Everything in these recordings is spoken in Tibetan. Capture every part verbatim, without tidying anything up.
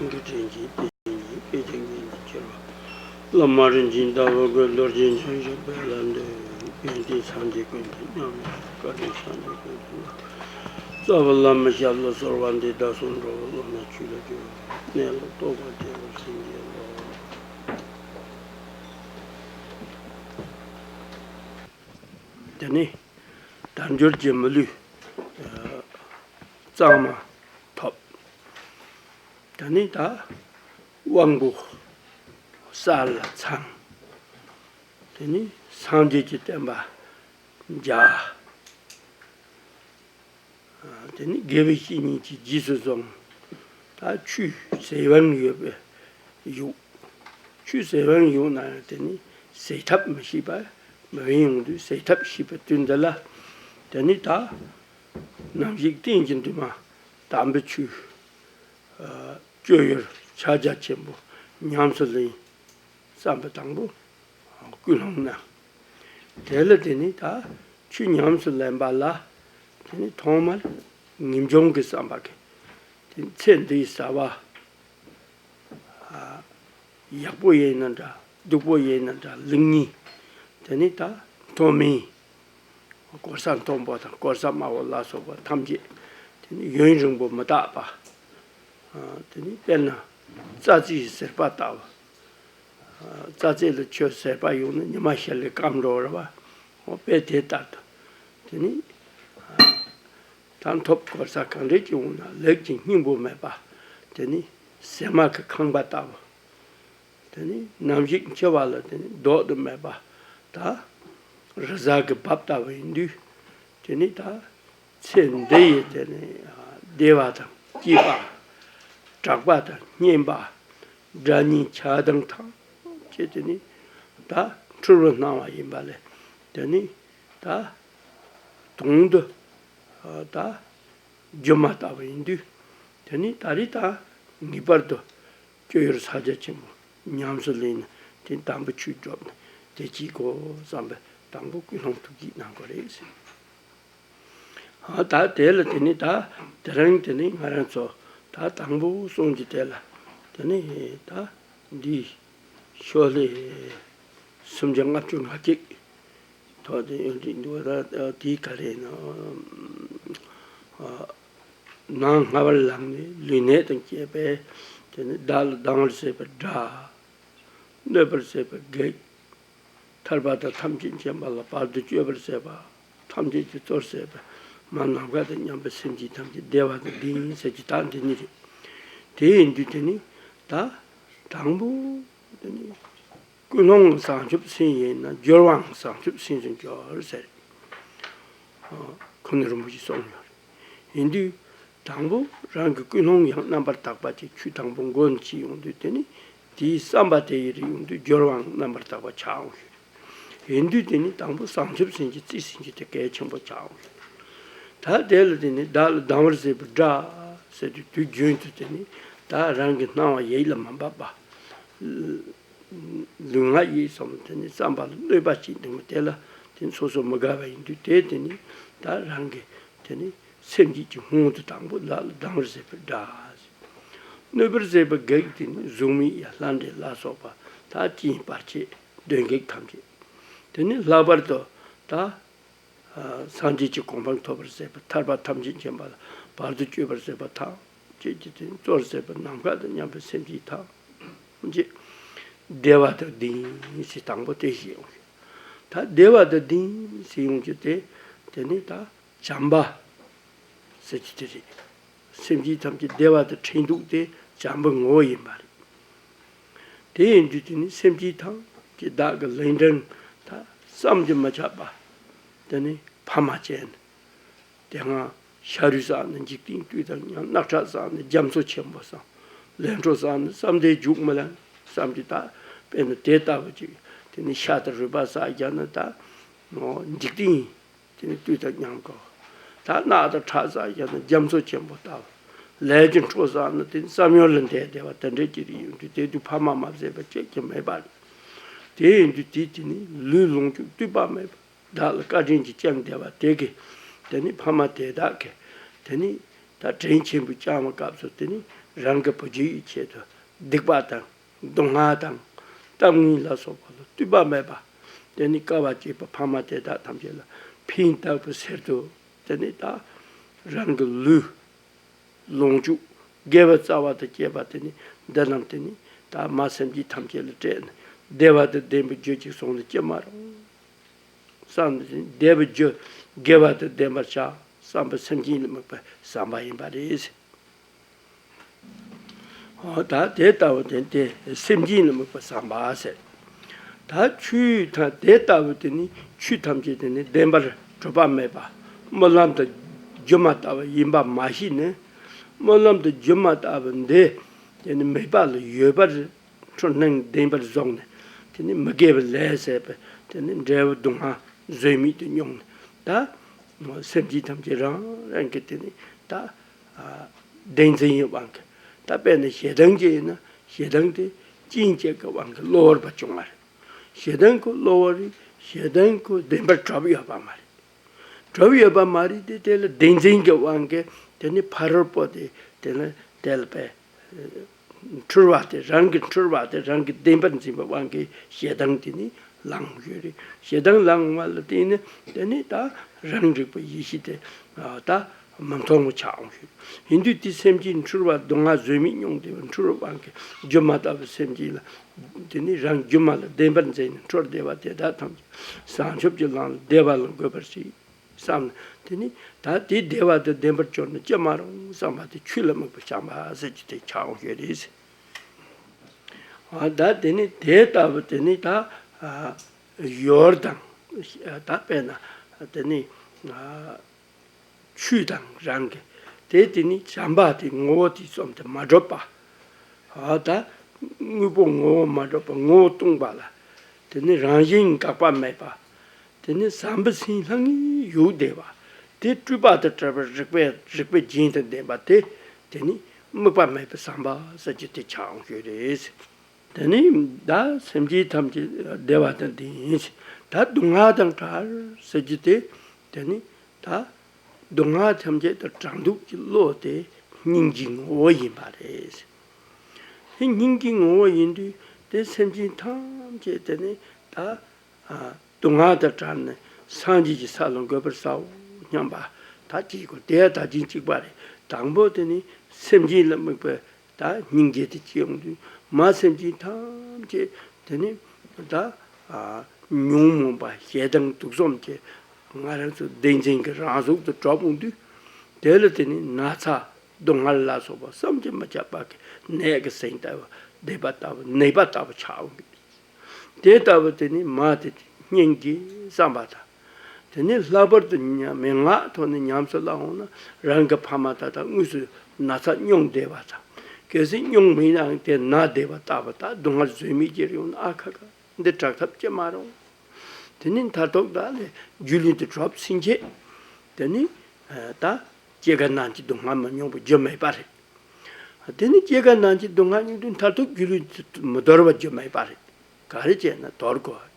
གང་གི་དྲིན་གྱིས་བསྟན་ཉིད་སྐད་ཅིག་ཉིད་དུ་གྱུར་པ། བླ་མ་རིན་ཆེན་ཟླ་བ་དགུ་རྡོ་རྗེ་འཆང་ཞིང་དཔལ་ལ་འདུད། ཡོན་ཏན་སངས་རྒྱས་ཀུན་གྱི་མཉམ་ཡུལ་བཀའ་དྲིན་སངས་རྒྱས་ཀུན་གྱི་རྩ་བའི་བླ་མའི་ཞབས་ལ་གསོལ་བ་འདེབས། བདག་སོགས་འགྲོ་བ་བླ་མའི་ཆོས་ལ་སྦྱོར། གནས་ལུགས་རྟོགས་པ་དེ་ལ་བྱིན་གྱིས་རློབས། དེ་ནས་དལ་འབྱོར་གྱི་མི་ལུས་གཙང་མ་ཐོབ། དེ་ནས་ད་དབང་པོ་གསལ་ལ་ཚང་། དེ་ནས་སངས་རྒྱས་ཀྱི་བསྟན་པ་རྒྱས། དེ་ནི་དགེ་བའི་བཤེས་གཉེན་གྱིས་རྗེས་སུ་བཟུང་། ད་ཆོས་ཟེར་བ་ཡོད་པའི་ཡུག་ཆོས་ཟེར་བ་ཡོད་ན་ཡང་དེ་ནི་ཟད་ཐབས་མི་ཤེས་པ་མི་བན་ཡོང་དུས་ཟད་ཐབས་ཤེས་པའི་དུས་འདི་ལ། དེ་ནི་ད་ནམ་ཞིག་གཏན་གྱི་འདུན་མ་དམ་པའི་ཆོས་སྤྱོད་ཡུལ་ཕྱག་རྒྱ་ཆེན་པོ་ཉམས་སུ་ལེན་བསམ་པ་དང་པོ་ཀུན་སློང་གནང་། དེ་ལ་དེ་ནི་ད་ཆོས་ཉམས་སུ་ལེན་པ་ལ་དེ་ནི་ཐོག་མར་ངེས་འབྱུང་གི་བསམ་པ་གི་དེ་ཚེ་འདིའི་བྱ་བ་ཡག་པོ་ཡིན་ན་འདྲ་སྡུག་པོ་ཡིན་ན་འདྲ་ལེགས་ཉེས་དེ་ནི་ད་མཐོ་དམན། དཀོར་ཟ་མཐོན་པོ་དང་དཀོར་ཟ་དམའ་བོ་ལ་སོགས་པ་ཐམས་ཅད་དེ་ནི་ཡུན་རིང་པོ་མི་རྟག་པ། དེ་ནི་དཔེར་ན་རྩྭ་རྩེའི་ཟེར་པ་ལྟ་བུ། རྩྭ་རྩེ་ལ་ཆུ་ཟེར་པ་ཡོང་ན་ཉི་མ་ཤར་ལས་སྐམ་འགྲོ་བ་རེད་བ། འོ་དཔེ་དེ་ལྟར་དུ་དེ་ནི་ད་ཐོབ་དཀོར་ཟ་གང་འདྲས་ཀྱི་འོང་ན་ལེགས་ཀྱི་སྙིང་པོ་མེད་པ། དེ་ནི་ཟེགས་མ་གི་ཁང་པ་ལྟ་བུ། དེ་ནི་ནམ་ཞིག་འཆི་བ་ལ་དེ་ནི་ལྡོག་ཏུ་མེད་པ་ད་རི་གཟར་གྱི་འབབ་ལྟ་བུ་ཡིན་དུས། དེ་ནི་ད་ཚེ་འདི་ཡི་དེ་ནི་བདེ་བ་དང་སྐྱིད་པ། གྲགས་པ་དང་སྙན་པ། སྒྲ་སྙན་ཆགས་སྡང་ཐམས་ཅད་དེ་ནི་ད་འཁྲུལ་པའི་སྣང་བ་ཡིན་པ་ལས་དེ་ནི་ད་དོན་དུ་ད་སྒྱུ་མ་ལྟ་བུ་ཡིན་དུས། དེ་ནི་ད་རེས་ད་ངེས་པར་དུ་སྤྱོད་ཡུལ་ཕྱག་རྒྱ་ཆེན་པོ་ཉམས་སུ་ལེན་ནས་དེ་དམ་པའི་ཆོས་སྒྲུབ་ནས་དེ་གཅིག་གོ་བསམ་པའི་དང་པོ་ཀུན་སློང་ཐུགས་བསྐྱེད་གནང་དགོས་རེད་ཟེར། ཨ་ད་དེ་ལ་དེ་ནི་ད་དེ་རིང་དེ་ནི་ང་རང་ཚོ་ད་དང་པོ་གསུང་གི་དེ་ལ་དེ་ནི་ད་འདི་ཤོ་ལེ་སུམ་བརྒྱ་ལྔ་བཅུ་ང་གཅིག་ཐོག་དེ་ཡོད་འདི་འདུག་ད་དེའི་ག་རེ་ཡིན་ནམ། ནང་སྔ་བར་ལམ་ནས་ལུས་ནད་དང་བཅས་པའི་དེ་ནི་བདག་ལ་སྡང་བར་བྱེད་པའི་དགྲ། གནོད་པར་བྱེད་པའི་བགེགས། ཐར་པ་དང་ཐམས་ཅད་མཁྱེན་པ་ལ་བར་དུ་གཅོད་པར་བྱེད་པ། ཐམས་ཅད་ཀྱི་གཙོར་བྱེད་པའི་མ་ནམ་མཁའ་དང་མཉམ་པའི་སེམས་ཅན་ཐམས་ཅད་བདེ་བ་དང་ལྡན་ཟེར་གྱི་ད་འདི་ནི་རེད། དེ་ཡིན་དུས་དེ་ནི་ད་དང་པོ་དེ་ནི་ཀུན་སློང་བྱང་ཆུབ་སེམས་ཡིན་ན་སྦྱོར་བའང་བྱང་ཆུབ་སེམས་སུ་འགྱུར་ཟེར། ཁོང་ནས་རིན་པོ་ཆེ་གསུངས་ཡོད་རེད། ཡིན་དུས་དང་པོ་རང་གི་ཀུན་སློང་ཡང་རྣམ་པར་དག་པ་ཅིག་ཆོས་དང་པོ་མགོ་ནས་བྱས་ཡོང་དུས་དེ་ནི་དེའི་བསམ་པ་དེ་ཡི་རིགས་ཡོང་དུས་སྦྱོར་བའང་རྣམ་པར་དག་པ་ཆགས་འོང་ཞིང་། ཡིན་དུས་དེ་ནི་དང་པོ་བྱང་ཆུབ་སེམས་ཀྱི་རྩིས་ཟིན་གྱི་དེ་གལ་ཆེན་པོ་ཆགས་འོང་ཞིང་། ད་དེ་ལ་དེ་ནི་བདག་ལ་སྡང་བར་བྱེད་པའི་དགྲ་ཟེར་དུས་དུས་རྒྱུན་དུ་དེ་ནི་ད་རང་གི་སྣང་བ་ཡིད་ལ་མ་འབབ་པ། ལུས་ངག་ཡིད་གསུམ་དེ་ནི་བསམ་པ་ལ་གནོད་པ་བྱེད་འདུག་མོད། དེ་ལ་དེ་ནི་སོ་སོ་མི་དགའ་བ་ཡིན་དུས་དེ་དེ་ནི་ད་རང་གི་དེ་ནི་སེམས་ཀྱི་སྔོན་དུ་དང་པོ་བདག་ལ་སྡང་བར་བྱེད་པའི་དགྲ། གནོད་པར་བྱེད་པའི་བགེགས་དེ་ནི་གཟུགས་མེད་ཡ་ལྷ་འདྲེ་ལ་སོགས་པ་ད་རྐྱེན་བར་ཆད་གདོན་བགེགས་ཐམས་ཅད། དེ་ནི་ལྷག་པར་དུ་ད་སངས་རྒྱས་ཀྱི་གོ་འཕང་ཐོབ་པར་བྱེད་པ་ཐར་པ་ཐམས་ཅད་མཁྱེན་པ་ལ་བར་དུ་གཅོད་པར་བྱེད་པ་ཐམས་ཅད་ཀྱི་དེ་ནི་གཙོར་བྱེད་པ་ནམ་མཁའ་དང་མཉམ་པའི་སེམས་ཅན་ཐམས་ཅད་བདེ་བ་དང་ལྡན་ཞེས་དང་པོ་དེ་ཞིག་ཡོང་གི། ད་བདེ་བ་དང་ལྡན་ཞེས་ཡོང་རྒྱུ་དེ་དེ་ནི་ད་བྱམས་པ་ཟེར་གྱི་དེ་རེད། སེམས་ཅན་ཐམས་ཅད་བདེ་བ་དང་འཕྲད་འདུག་དེ་བྱམས་པའི་ངོ་བོ་ཡིན་པ་རེད། དེ་ཡིན་དུས་དེ་ནི་སེམས་ཅན་ཐམས་ཅད་བདག་གི་ལུས་འབྲེལ་ད་བསམ་གྱིས་མི་ཁྱབ་པ་དེ་ནི་ཕ་མ་བྱས་ནས། དེ་སྔ་ཤ་རུས་བསགས་ནས་འཇིག་རྟེན་དུས་དང་མཉམ། རྣག་ཁྲག་བསགས་ནས་རྒྱ་མཚོ་ཆེན་པོ་བསམ། ལས་འཕྲོ་བསགས་ནས་བསམ་གཏན་འཇུག་མི་ལེན་བསམ་གྱི་ད་དཔེར་ན་དེ་ལྟ་བུ་ཅིག་དེ་ནི་ཤ་དང་རུས་པ་བསགས་རྒྱ་ན་ད་འཇིག་རྟེན་དེ་ནི་དུས་དང་མཉམ་གོ། ད་རྣག་དང་ཁྲག་བསགས་རྒྱ་ན་རྒྱ་མཚོ་ཆེན་པོ་ལྟ་བུ། ལས་ཀྱི་འཕྲོ་བསགས་ན་དེ་ནི་བསམ་ཡུལ་ལས་འདས་བདེ་བ་དེ་འདྲ་ཅིག་རེད། ཡོང་དུས་དེ་དུས་ཕ་མ་མ་བྱས་པ་ཅིག་ཀྱང་མེད་པ་རེད། དེ་ཡིན་དུས་དེ་དེ་ནི་ལུས་ལོངས་སྤྱོད་ལྟོས་པ་མེད་པ་བདག་ལ་བཀའ་དྲིན་གྱིས་བསྐྱངས་བསྡད་པ་དེ་གི་དེ་ནི་ཕ་མ་དེ་དག་གི་དེ་ནི་ད་དྲིན་ཆེན་པོ་བསྐྱངས་པ་སྐབས་སུ་དེ་ནི་རང་གི་བུ་རྒྱུད་ཀྱི་ཆེད་དུ་སྡིག་པ་དང་སྡུག་བསྔལ་དང་གཏམ་ངན་ལ་སོགས་པ་ལ་ལྟོས་པ་མེད་པ་དེ་ནི་དཀའ་བ་སྤྱད་པ་ཕ་མ་དེ་དག་ཐམས་ཅད་ལ་ཕན་བཏགས་པའི་ཕྱིར་དུ་དེ་ནི་ད་རང་གི་ལུས། ལོངས་སྤྱོད་དགེ་བའི་རྩ་བ་དང་བཅས་པ་དེ་ནི་འདི་རྣམས་དེ་ནི་ད་མ་སེམས་ཅན་ཐམས་ཅད་ལ་སྤྲད་ནས་བདེ་བ་དང་ལྡན་པའི་རྒྱུ་ཅིག་སོང་ནས་ཅི་མ་རུང་བསམ་ནས་བདེ་བའི་རྒྱུ་དགེ་བ་དང་ལྡན་པར་བྱ་བསམ་པའི་སེམས་ཅན་ལ་དམིགས་པའི་བསམ་པ་ཡིན་པ་རེད། ཨོ་ད་དེ་ལྟ་བུ་དེ་དེ་སེམས་ཅན་ལ་དམིགས་པའི་བསམ་པ་ཟེར། ད་ཆོས་ཐམས་དེ་ལྟ་བུ་དེ་ནི་ཆོས་ཐམས་ཅད་དེ་ནི་བདེན་པར་གྲུབ་པ་མེད་པ། སྨོན་ལམ་དང་སྒྱུ་མ་ལྟ་བུ་ཡིན་པ་མ་ཤེས་ནས། སྨོན་ལམ་དང་སྒྱུ་མ་ལྟ་བུ་འདི་དེ་ནི་མེད་པ་ལ་ཡོད་པར་འཁྲུལ་སྣང་བདེན་པར་བཟུང་ནས་དེ་ནི་མི་དགེ་བའི་ལས་ཟད་པའི་དེ་ནི་འབྲས་བུ་སྡུག་བསྔལ་བཟོད་མེད་དུ་མྱོང་ནས། ད་སེམས་ཅན་ཐམས་ཅད་རང་རང་གི་དེ་ནི་ད་བདེན་འཛིན་གྱི་དབང་གིས། ད་དཔེར་ན་ཞེ་སྡང་གི་ཡིན་ན་ཞེ་སྡང་དེ་སྐྱེ་མཆེད་ཀྱི་དབང་གིས་གློ་བུར་བ་བྱུང་བ་རེད། ཞེ་སྡང་ཁོ་གློ་བུར་རེད། ཞེ་སྡང་ཁོ་བདེན་པར་གྲུབ་ཡོད་པ་མ་རེད། གྲུབ་ཡོད་པ་མ་རེད་དེ། དེ་ལ་བདེན་འཛིན་གྱི་དབང་གིས་དེ་ནི་ཕ་རོལ་པོ་དེ་དེ་ལ་དེ་ལ་པས་འཁྲུལ་བ་དེ་རང་གི་འཁྲུལ་བ་དེ་རང་གི་བདེན་པར་འཛིན་པའི་དབང་གིས་ཞེ་སྡང་དེ་ནི་ལངས་ཡོད་རེད། ཞེ་སྡང་ལངས་པ་ལ་བརྟེན་ནས་དེ་ནི་ད་རང་རིག་པའི་ཡེ་ཤེས་དེ་ད་མི་མཐོང་བ་ཆགས་འོང་ཞུ། ཡིན་དུས་དེ་སེམས་ཅན་འཁྲུལ་བ་སྡུག་བསྔལ་བཟོད་མེད་མྱོང་བསྡད་པའི་འཁྲུལ་བའི་དབང་གིས་སྒྱུ་མ་ལྟ་བུའི་སེམས་ཅན་ལ། དེ་ནི་རང་སྒྱུ་མ་ལ་བདེན་པར་འཛིན་ནས་འཁྲུལ་བསྡད་པ་དེ་དག་ཐམས་ཅད་བྱང་ཆུབ་ཀྱི་ལམ་ལ་བདེ་བ་ལ་འགོད་པར་བྱེད་བསམ་ནས། དེ་ནི་ད་དེ་བདེ་བ་དེ་བདེན་པར་གྱུར་ན་ཅི་མ་རུང་བསམ་པ་དེ་ཆོས་ལ་དམིགས་པའི་བྱམས་པ་ཟེར་གྱི་དེ་ཆགས་འོང་ཞེས་རེད། ཨ་ད་དེ་ནི་དེ་ལྟ་བུ་དེ་ནི་ད་ཡོར་དང་། ད་དཔེར་ན་དེ་ནི་ཆོས་དང་རང་གི་དེ་དེ་ནི་བྱམས་པ་དེ་ངོ་བོ་དེ་ཙམ་དུ་མ་གྲུབ་པ། ཨ་ད་དངོས་པོ་ངོ་བོ་མ་གྲུབ་པ་ངོ་བོ་སྟོང་པ་ལ་དེ་ནི་རང་བཞིན་འགག་པ་མེད་པ། དེ་ནི་བསམ་པའི་སེམས་ལྷང་ངེ་ཡུག་བསྡད་པ། དེ་སྤྲོས་པ་དང་བྲལ་བའི་རིག་པའི་རིག་པའི་རྒྱན་དང་ལྡན་པ་དེ་དེ་ནི་དམིགས་པ་མེད་པའི་བསམ་པ་ཟེར་རྒྱུ་དེ་ཆགས་འོང་ཞེས་རེད། དེ་ནི་ད་སེམས་ཅན་ཐམས་ཅད་བདེ་བ་དང་ལྡན་ཞིང་ད་སྡུག་བསྔལ་དང་བྲལ་ཟེར་རྒྱུ་དེ་དེ་ནི་ད་སྡུག་བསྔལ་ཐམས་ཅད་དང་བྲལ་འདུག་གི་བློ་དེ་སྙིང་རྗེའི་ངོ་བོ་ཡིན་པ་རེད། དེ་སྙིང་རྗེའི་ངོ་བོ་ཡིན་དུས་དེ་སེམས་ཅན་ཐམས་ཅད་དེ་ནི་ད་སྡུག་བསྔལ་དང་བྲལ་ནས་སངས་རྒྱས་ཀྱི་ས་ལ་འགོད་པར་བྱའོ་སྙམ་པ་ད་ཅིག་གོ། དེ་ད་ཅིག་གཅིག་པ་རེད། དང་པོ་དེ་ནི་སེམས་ཅན་ལ་དམིགས་པའི་ད་སྙིང་རྗེ་དེ་སྐྱེ་ཡོང་དུས་མ་སེམས་ཅན་ཐམས་ཅད་དེ་ནི་ད་ཉོན་མོངས་པ་ཞེ་སྡང་དུག་གསུམ་གྱི་ང་རང་ཚོ་བདེན་འཛིན་གྱི་རང་གཟུགས་དུ་གྲུབ་འོང་དུས་དེ་ལ་དེ་ནི་ན་ཚ་སྡུག་བསྔལ་ལ་སོགས་པ་བསམ་གྱིས་མི་ཁྱབ་པ་གི་ནད་ཀྱི་ཟིན་ལྟ་བུ་ནད་པ་ལྟ་བུ་ནད་པ་ལྟ་བུ་ཆགས་འོང་གི། དེ་ལྟ་བུ་དེ་ནི་མ་དེ་སྙིང་རྗེ་བསམ་པ་དང་། དེ་ནི་ལྷག་པར་དུ་ཉམས་མན་ངག་ཐོག་ནས་ཉམས་སུ་བླངས་འོང་ན་རང་གི་ཕ་མ་ད་ལྟ་དངོས་སུ་ན་ཚ་མྱོང་བསྡད་པ་དང་། གལ་སྲིད་མྱོང་མེད་ནའང་དེ་ན་བསྡད་པ་ལྟ་བུ་ད་སྡུག་བསྔལ་བཟོད་མེད་ཀྱི་རེ་འོང་ན་ཨ་ཁ་ཁ་འདི་དྲག་ཐབས་ཅི་མ་རུང་། དེ་ནི་མཐར་ཐུག་ད་ལས་རྒྱུ་ལུས་དེ་གྲུབ་ཚུན་ཆད་དེ་ནི་ད་སྐྱེ་རྒ་ན་འཆི་སྡུག་བསྔལ་མ་མྱོང་བའི་རྒྱུ་མེད་པ་རེད། དེ་ནི་སྐྱེ་རྒ་ན་འཆི་སྡུག་བསྔལ་མྱོང་དུས་མཐར་ཐུག་སྒྱུ་ལུས་མི་འདོར་བ་རྒྱུ་མེད་པ་རེད། ག་རེ་བྱས་ན་འདོར་དགོས།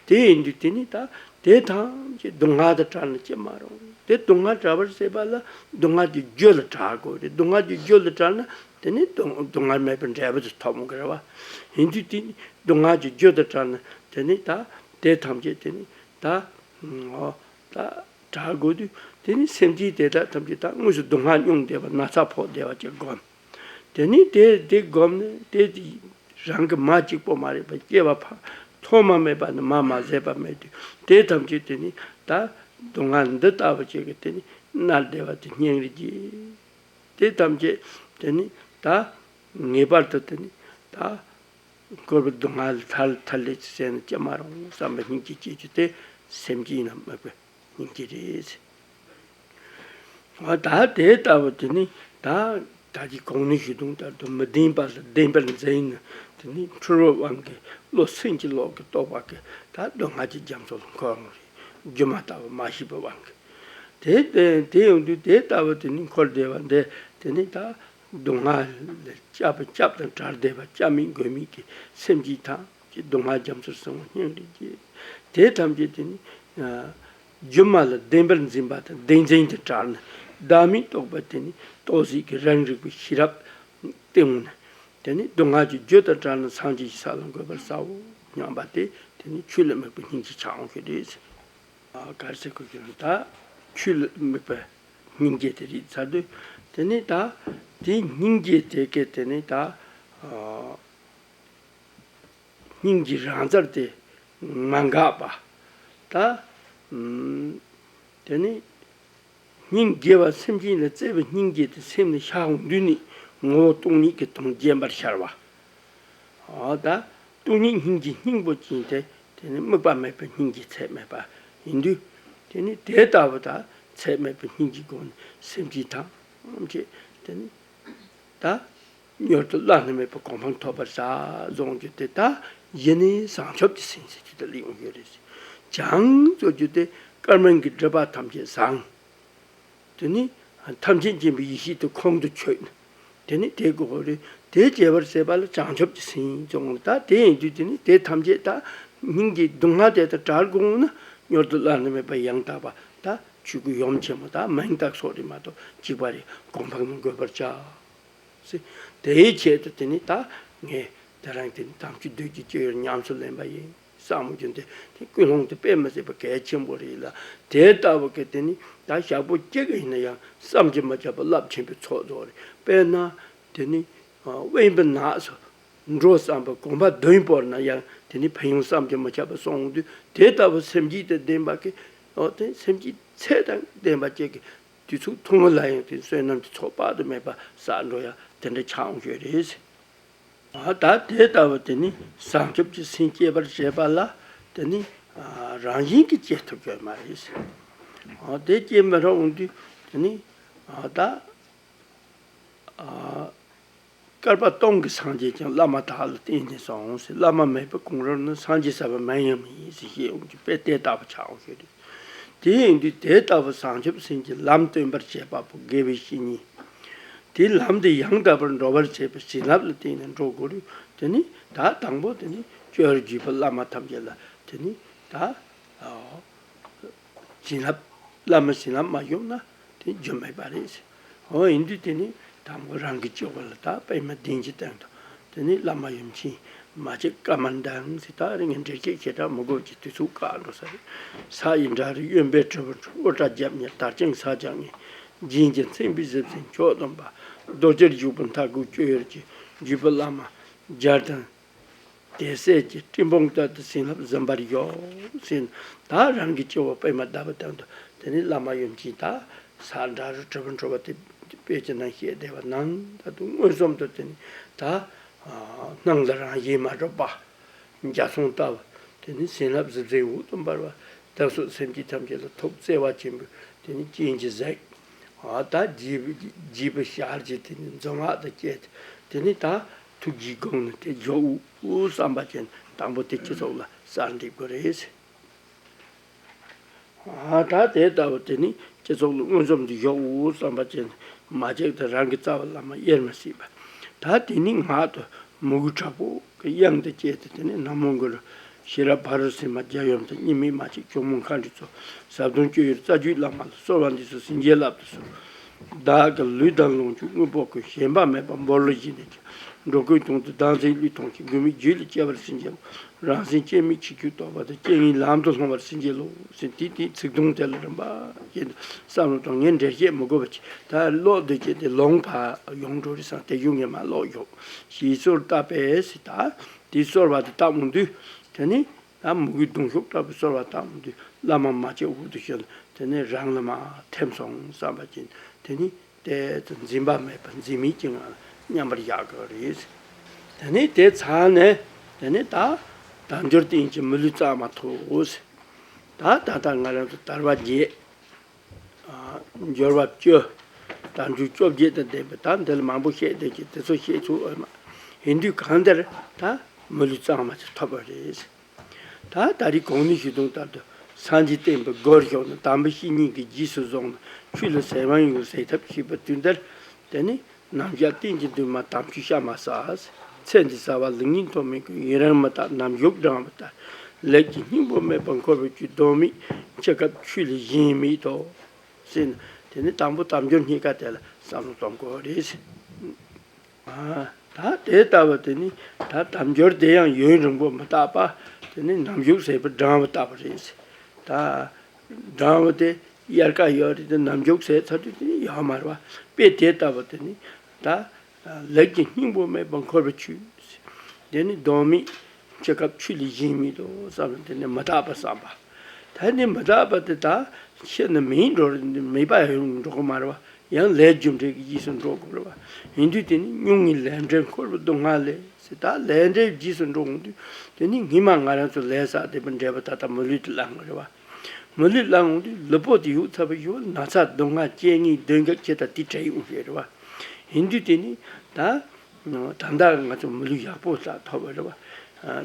དེ་ཡིན་དུས་དེ་ནི་ད་དེ་ཐམས་ཅད་སྡུག་བསྔལ་དང་བྲལ་ན་ཅི་མ་རུང་། དེ་སྡུག་བསྔལ་བྲལ་བར་བྱེད་པ་ལ་སྡུག་བསྔལ་གྱི་རྒྱུ་ལ་བྲལ་དགོས་རེད། སྡུག་བསྔལ་གྱི་རྒྱུ་ལ་བྲལ་ན་དེ་ནི་སྡུག་སྡུག་བསྔལ་མེད་པའི་འབྲས་བུ་དེ་ཐོབ་འོང་གི་རེད་བ། ཡིན་དུས་དེ་ནི་སྡུག་བསྔལ་གྱི་རྒྱུ་དང་བྲལ་ན་དེ་ནི་ད་དེ་ཐམས་ཅད་དེ་ནི་ད་ཨོ་ད། བྲལ་དགོས་དུས་དེ་ནི་སེམས་ཅན་དེ་དག་ཐམས་ཅད་ད་དངོས་སུ་སྡུག་བསྔལ་མྱོང་བསྡད་པ་ན་ཚ་ཕོག་བསྡད་པ་ཅིག་བསྒོམ། དེ་ནི་དེ་དེ་བསྒོམ་ནས་དེ་དེ་རང་གི་མ་གཅིག་པོ་མ་རེད་པ་སྐྱེ་བ་ཕ་ཐོག་མ་མེད་པ་ནས་མ་མ་ཟད་པ་མེད་དུས་དེ་ཐམས་ཅད་དེ་ནི་ད་སྡུག་བསྔལ་འདི་ལྟ་བུ་ཅིག་གི་དེ་ནི་མནར་བསྡད་པ་དེ་སྙིང་རེ་རྗེ། དེ་ཐམས་ཅད་དེ་ནི་ད་ངེས་པར་དུ་དེ་ནི་ད། འཁོར་བའི་སྡུག་བསྔལ་ལས་ཐར་ཐར་ལེ་ཅི་ཟེར་ན་ཅི་མ་རུང་བསམ་པའི་སྙིང་རྗེ་སྐྱེ་རྒྱུ་དེ་སེམས་ཅན་ལ་དམིགས་པའི་སྙིང་རྗེ་རེད། འོ་ད་དེ་ལྟ་བུ་དེ་ནི་ད་ད་ཅི་གོང་ནས་ཞུས་དོན་ལྟར་དུ་མི་བདེན་པ་ལ་བདེན་པར་འཛིན་ནས་དེ་ནི་འཁྲུལ་བའི་དབང་གིས་བློ་སེམས་ཀྱི་ལོག་གི་རྟོག་པ་གིས་ད་སྡུག་བསྔལ་གྱི་རྒྱ་མཚོ་ལ་འཁོར་འོང་རེད། སྒྱུ་མ་ལྟ་བུ་མ་ཤེས་པའི་དབང་གིས། དེ་དེ་དེ་ཡོང་དུས་དེ་ལྟ་བུ་དེ་ནི་འཁོར་བསྡད་པ་འདི་དེ་ནི་ད། སྡུག་བསྔལ་ལས་སྐྱབས་སྐྱབས་དང་བྲལ་བསྡད་པ་སྐྱབས་མེད་མགོན་མེད་ཀྱི་སེམས་ཅན་ཐམས་ སྡུག་བསྔལ་རྒྱ་མཚོར་སིམ་པ་སྙིང་རེ་རྗེ། དེ་ཐམས་ཅད་དེ་ནི་སྒྱུ་མ་ལ་བདེན་པར་འཛིན་པ་དང་བདེན་འཛིན་དུ་བྲལ་ནས་བདག་མེད་རྟོགས་པ་དེ་ནི་རྟོགས་གཟིགས་ཀྱི་རང་རིག་པའི་ཤེས་རབ་སྟེང་ནས་དེ་ནི་སྡུག་བསྔལ་གྱི་རྒྱུ་དང་བྲལ་ནས་སངས་རྒྱས་ཀྱི་ས་ལ་འགོད་པར་བྱའོ་སྙམ་པ་དེ་དེ་ནི་ཆོས་ལ་དམིགས་པའི་སྙིང་རྗེ་ཆགས་འོང་ཞེས་རེད། ག་རེ་ཟེར་དགོས་ཀྱི་རེད། ད་ཆོས་ལ་དམིགས་པའི་སྙིང་རྗེ་དེ་རེད་ཚར་དུས་དེ་ནི་ད་དེ་སྙིང་རྗེ་དེ་གས་དེ་ནི་ད་སྙིང་རྗེ་རང་རྩལ་དེ་མ་འགགས་པ། ད་དེ་ནི་སྙིང་རྗེ་བ་སེམས་ཅན་ལ་བརྩེ་བའི་སྙིང་རྗེ་དེ་སེམས་ནས་ཤར་འོང་དུས་ནི་ངོ་བོ་སྟོང་ཉིད་ཀྱི་དོན་རྗེན་པར་ཤར་བ། འོ་ད་སྟོང་ཉིད་སྙིང་རྗེའི་སྙིང་པོ་ཅན་དེ་དེ་ནི་དམིགས་པ་མེད་པའི་སྙིང་རྗེ་ཚད་མེད་པ་ཡིན་དུས། དེ་ནི་དེ་ལྟ་བུ་དང་ཚད་མེད་པའི་སྙིང་རྗེའི་སྒོ་ནས་སེམས་ཅན་ཐམས་ཅད་དེ་ནི་ད་མྱུར་དུ་བླ་ན་མེད་པའི་གོ་འཕང་ཐོབ་པར་བྱ་གསུངས་རྒྱུ་དེ་ད་གཞི་ནས་བྱང་ཆུབ་ཀྱི་སེམས་ཟེར་རྒྱུ་དེ་ལ་ཡོང་གི་རེད། བྱང་ཟེར་རྒྱུ་དེ་སྐར་མ་གི་སྒྲིབ་པ་ཐམས་ཅད་བྱང་། དེ་ནི་ཐམས་ཅད་མཁྱེན་པའི་ཡེ་ཤེས་དེ་ཁོང་དུ་ཆུད་ནས། དེ་ནི་དེ་དགོས་པ་རེད། དེ་བྱེད་པར་བྱེད་པ་ལ་བྱང་ཆུབ་ཀྱི་སེམས་ཀྱང་ད་དེ་ཡིན་དུས་དེ་ནི་དེ་ཐམས་ཅད་ད་སྙིང་རྗེ་སྡུག་བསྔལ་དེ་དང་བྲལ་དགོས་ན་མྱུར་དུ་བླ་ན་མེད་པ་ཡང་དག་པ་ད་ཆོས་སྐུ་ཡུམ་ཆེན་མོ་ད་མིང་བཏགས་སོགས་རེད་མ་གཏོགས་གཅིག་པ་རེད། གོ་འཕང་ལ་འགོད་པར་བྱ། ཟེར། དེའི་ཆེད་དུ་དེ་ནི་ད་ངས་དེ་རིང་དེ་ནི་དམ་ཆོས་འདོད་ཀྱི་སྤྱོད་ཡུལ་ཉམས་སུ་ལེན་པ་ཡིན་བསམ་རྒྱུ་དེ་དེ་ཀུན་སློང་དེ་དཔེ་མི་སྲིད་པ་གལ་ཆེན་པོ་རེད་ལ། དེ་ལྟ་བུ་གི་དེ་ནི་ད་ཞག་པོ་གཅིག་གི་ཡིན་ན་ཡང་བསམ་གྱིས་མི་ཁྱབ་པ་རླབས་ཆེན་པོའི་ཚོགས་རྫོགས་རེད། དཔེར་ན་དེ་ནི་དབེན་པའི་ནགས་སུ་འགྲོ་བསམ་པ་གོམ་པ་བདུན་བོར་ན་ཡང་དེ་ནི་ཕན་ཡོན་བསམ་གྱིས་མི་ཁྱབ་པ་སོང་དུས་དེ་ལྟ་བུ་སེམས་བསྐྱེད་དང་ལྡན་པ་གི་འོ་དེ་སེམས་བསྐྱེད་ཚད་དང་ལྡན་པ་གཅིག་གི་དུས་ཚོད་ཐུང་ངུ་ལ་ཡང་དེ་བསོད་ནམས་ཀྱི་ཚོགས་དཔག་ཏུ་མེད་པ་བསགས་འགྲོ་ཡ་དེ་འདྲ་ཆགས་འོང་ཞོར་རེད། ད་དེ་ལྟ་བུ་དེ་ནི་བྱང་ཆུབ་ཀྱི་སེམས་བསྐྱེད་པར་བྱེད་པ་ལ་དེ་ནི་རང་བཞིན་གྱིས་སྐྱེ་ཐུབ་ཀྱི་མ་རེད། དེ་སྐྱེ་མི་རུང་དུས་དེ་ནི་ད། བསྐལ་པ་སྟོང་གི་སངས་རྒྱས་ཀྱང་བླ་མ་དག་ལ་བརྟེན་ནས་སོང་ཟེར། བླ་མ་མེད་པའི་གོང་རོལ་ན་སངས་རྒྱས་ཟེར་བ་མིང་ཡང་མེད་ཟེར་བཤད་ཡོང་གི་དཔེ་དེ་ལྟ་བུ་ཆགས་འོང་ཞེས་རེད། དེ་ཡིན་དུས་དེ་ལྟ་བུ་བྱང་ཆུབ་སེམས་ཀྱི་ལམ་སྟོན་པར་བྱེད་པ་པོ་དགེ་བའི་བཤེས་གཉེན། དེའི་ལམ་དེ་ཡང་དག་པར་འགྲོ་བར་བྱེད་པའི་བྱིན་རླབས་ལ་བརྟེན་ནས་འགྲོ་དགོས་རེད། དེ་ནི་ད་དང་པོ་དེ་ནི་སྤྱོད་པར་བརྒྱུད་པའི་བླ་མ་ཐམས་ཅད་ལ་དེ་ནི་ད། བྱིན་རླབས། བླ་མའི་བྱིན་རླབས་མ་བྱུང་ན་དེ་རྒྱུ་མེད་པ་རེད། འོ་ཡིན་དུས་དེ་ནི་དང་པོ་རང་གི་སྤྱོད་པ་ལ་ད་པད་མ་ལྡན་གྱི་སྟེང་དུ་དེ་ནི་བླ་མ་ཡུམ་ཆེན་མ་གཅིག་བཀའ་མ་འདང་ཟེར། ད་རིང་ངས་འགྲེལ་བཤད་ཞེ་དྲག་མི་དགོས་ཀྱི་དུས་ཚོད་བཀག་འགྲོ་ས་རེད། ས་ཡི་འབྲུ་རིགས་གཡོན་པས་གྲུབ་པའི་གྲུབ། དབུ་སྐྲ་རྒྱབ་གཉིས་དར་དབྱངས་ཕྱག་རྒྱ་ངན། རྒྱན་གྱིས་མཚན་པའི་གཟི་བརྗིད་མཆོག་ཏུ་འབར། རྡོ་རྗེར་བཞུགས་པའི་མཐའ་སྐོར་སྤྱོད་ཡུལ་གྱི་བརྒྱུད་པའི་བླ་མ་རྒྱལ་དང་། དེ་སྲས་ཀྱི་སྤྲིན་ཕུང་ལྟར་དུ་བྱིན་རླབས་འཛིན་པར་ཤོག་ཟེར། ད་རང་གི་སྤྱི་བོ་པད་མ་བརྡབས་པ་དང་དུ་དེ་ནས་བླ་མ་ཡུམ་ཆེན་ད་ས་འབྲུ་རིགས་གྲུབ་པར་འགྲོ་བ་དེ་དཔེ་ཅིག་ནང་བཤད་བསྡད་པ་ནང་ད་དུང་མངོན་སུམ་དུ་དེ་ནས་ད་སྣང་ལ་རང་བཞིན་མ་གྲུབ་པ། འཇའ་ཚོན་ལྟ་བུ། དེ་ནི་བྱིན་རླབས་གཟི་བརྗིད་འོད་དུ་འབར་བ། བདག་སོགས་སེམས་ཅན་ཐམས་ཅད་ལ་ཐོབ་བརྩེ་བ་ཆེན་པོས་དེ་ནི་སྤྱན་གྱིས་གཟིགས། ཨ་ད་བརྗིད་བརྗིད་པའི་ཞལ་གྱིས་དེ་ནི་འཛུམ་བག་ཏུ་བསྐྱེད། དེ་ནི་ད་ཐུགས་ཀྱི་དགོངས་ནས་དེ་འཇོག་འོ་བསམ་པ་ཅན་དང་པོ་དེ་སྤྱི་ཚོགས་ལ་གསལ་འདེབས་དགོས་རེད། ཨ་ད་དེ་ལྟ་བུ་དེ་ནི་སྤྱི་ཚོགས་ལ་མངོན་སུམ་དུ་འཇོག་འོ་བསམ་པ་ཅན་མ་གཅིག་དེ་རང་གི་རྩ་བའི་བླ་མ་དབྱེར་མི་ཕྱེད་པ། ད་དེ་ནི་ངག་ཏུ་མོས་གུས་དྲག་པོ་གི་དབྱངས་དང་བཅས་ཏེ་དེ་ནི་ན་མོ་གུ་རུ། ཤེས་རབ་ཕ་རོལ་ཕྱིན་མ་རྒྱལ་ཡུམ་དང་། གཉིས་མེད་མ་སྐྱེས་ཇོ་མོ་མཁའ་འགྲོའི་གཙོ། ཟབ་དོན་སྤྱོད་ཡུལ་རྩ་བརྒྱུད་བླ་མ་ལ། གསོལ་བ་འདེབས་སོ་བྱིན་གྱིས་བརླབ་ཏུ་གསོལ། བདག་གི་ལུས་དང་ལོངས་སྤྱོད་དངོས་པོ་ཀུན། ཞེན་པ་མེད་པར་འབུལ་ལོ་བཞེས་ནས་ཀྱང་། འགྲོ་ཀུན་དོན་དུ་བདག་འཛིན་བློས་གཏོང་ཞིང་། མགོན་མེད་རྒྱུད་ལ་སྐྱེ་བར་བྱིན་གྱིས་རློབས། རང་སེམས་སྐྱེ་མེད་ཆོས་ཀྱི་རྟོགས་པ་དང་། རྐྱེན་ངན་ལམ་དུ་སློང་བར་བྱིན་གྱིས་རློབས་ཟེར། དེ་དེའི་ཚིག་དུམ་དེ་ལ་རིམ་པ་བཞིན་དུ་བསམ་བློ་བཏང་། ངས་འགྲེལ་བཤད་མི་དགོས་པ་ཅིག་ད་ཀློག་སྡོད་ཀྱི་དེ་ལོང་བ་ཡོང་འགྲོ་རེད་བསམ་དེ་ཡུལ་ངས་མ་ཀློག་ཡོད། ཞེས་གསོལ་བཏབ་པས་ཟེར། ད་དེའི་གསོལ་བ་དེ་བཏབ་འོང་དུས་དེ་ནི་ད་མོས་གུས་གདུང་ཤུགས་དྲག་པོས་གསོལ་བ་བཏབ་འོང་དུས་བླ་མ་མ་སྐྱེས་འོག་ཏུ་ཞོན། དེ་ནི་རང་ལ་མར་ཐིམ་སོང་བསམ་པ་ཅན་དེ་ནི། དེ་ཚོ་འཛིན་པ་མེད་པར་འཛིན་མེད་ཀྱི་ངང་ལ་མཉམ་པར་བཞག་དགོས་རེད། དེ་ནས་དེ་ཚར་ནས་དེ་ནས་ད་དལ་འབྱོར་རྟེན་གྱི་མི་ལུས་གཙང་མ་ཐོབ། ད་ད་ལྟ་ང་རང་ཚོ་དལ་བ་བརྒྱད། ཨ་འབྱོར་བ་བཅུ། དལ་འབྱོར་བཅོ་བརྒྱད་དང་ལྡན་པའི་ད་འདི་ལ་མང་པོ་བཤད་བསྡད་ཀྱི་དེ་ཚོ་བཤད་ཚུལ་འོས་མ། ཡིན་དུས་གང་ལྟར་ད་མི་ལུས་གཙང་མ་ཞིག་ཐོབ་པ་རེད། ད་ད་རེས་གོང་ནས་ཞུས་དོན་ལྟར་དུ་སངས་རྒྱས་བསྟན་པའི་སྒོར་ཞུགས་ནས་དམ་པའི་བཤེས་གཉེན་གྱི་རྗེས་སུ་བཟུང་ནས་ཆོས་ལ་གསན་དབང་ཡོད་ཟེར་ཐབས་ཤེས་པའི་དུས་འདིར། དེ་ནི་ནམ་ཞག་གཏན་གྱི་འདུན་མ་དམ་ཆོས་གཤའ་མ་བསགས། ཚེ་འདི་ཟ་བ་ལེགས་ཉེས་མཐོང་མེད་ཀྱང་། ཡི་རང་མི་རྟག་ནམ་ཞུགས་འགྲང་བུ་ལྟར། ལས་ཀྱི་སྙིང་པོ་མེད་པར་འཁོར་བའི་བཅུད། སྡོམ་མེད་འཆི་སྐབས་ཆོས་ལས་གཞན་མེད་དོ། ཟེར་ན་དེ་ནི་དང་པོ་དལ་འབྱོར་རྙེད་དཀའ་དེ་ལ་བསམ་བློ་གཏོང་དགོས་རེད། ཨ། ད་དེ་ལྟ་བུ་དེ་ནི་ད་དལ་འབྱོར་དེ་ཡང་ཡུན་རིང་པོ་མི་རྟག་པ། དེ་ནི་ནམ་ཞུགས་ཟད་པར་འགྲང་བུ་ལྟ་བུ་རེད། ད་འགྲང་བུ་དེ་དབྱར་ཁ་ཡོད་རེད་དེ་ནམ་ཞུགས་ཟད་ཚར་དུས་དེ་ནི་ཡོད་མ་རེད་བ། དཔེ་དེ་ལྟ་བུ་དེ་ནི་ད་ལས་ཀྱི་སྙིང་པོ་མེད་པར་འཁོར་བའི་བཅུད། དེ་ནི་སྡོམ་མེད་འཆི་སྐབས་ཆོས་ལས་གཞན་མེད་དོ་བསམ་ན་དེ་ནི་མི་རྟག་པ་བསམ་པ། ད་ནི་མི་རྟག་པ་དེ་ད་ཤི་ན་མེད་འགྲོ་རེད། མེད་པ་ཡང་འགྲོ་གི་མ་རེད་བ། ཡང་ལས་རྒྱུ་འབྲས་ཀྱི་རྗེས་སུ་འགྲོ་དགོས་རེད་བ། ཡིན་དུས་དེ་ནི་སྙུང་གནས་ལས་འབྲས་འཁོར་བའི་སྡུག་བསྔལ་ལས་ཟེར། ད་ལས་འབྲས་རྗེས་སུ་འགྲོ་འོང་དུས་དེ་ནི་སྔོན་མ་ང་རང་ཚོ་ལས་བསགས་བསྡད་པའི་འབྲས་བུ་ད་ལྟ་མི་ལུས་དེ་བླང་དགོས་རེད་བ། མི་ལུས་བླང་འོང་དུས་ལུས་པོ་དེ་གཡུག་ཚར་བའི་གཞུག་ན་ཚ་སྡུག་བསྔལ་རྐྱེན་ངན་གདོན་བགེགས་ཁྱེད་ད་དེ་བྲལ་ཡོང་ཞེས་རེད་བ། ཡིན་དུས་དེ་ནི་ད་ད་ལྟ་ང་ཚོ་མི་ལུས་ཡག་པོ་ལ་ཐོབ་པ་རེད་བ།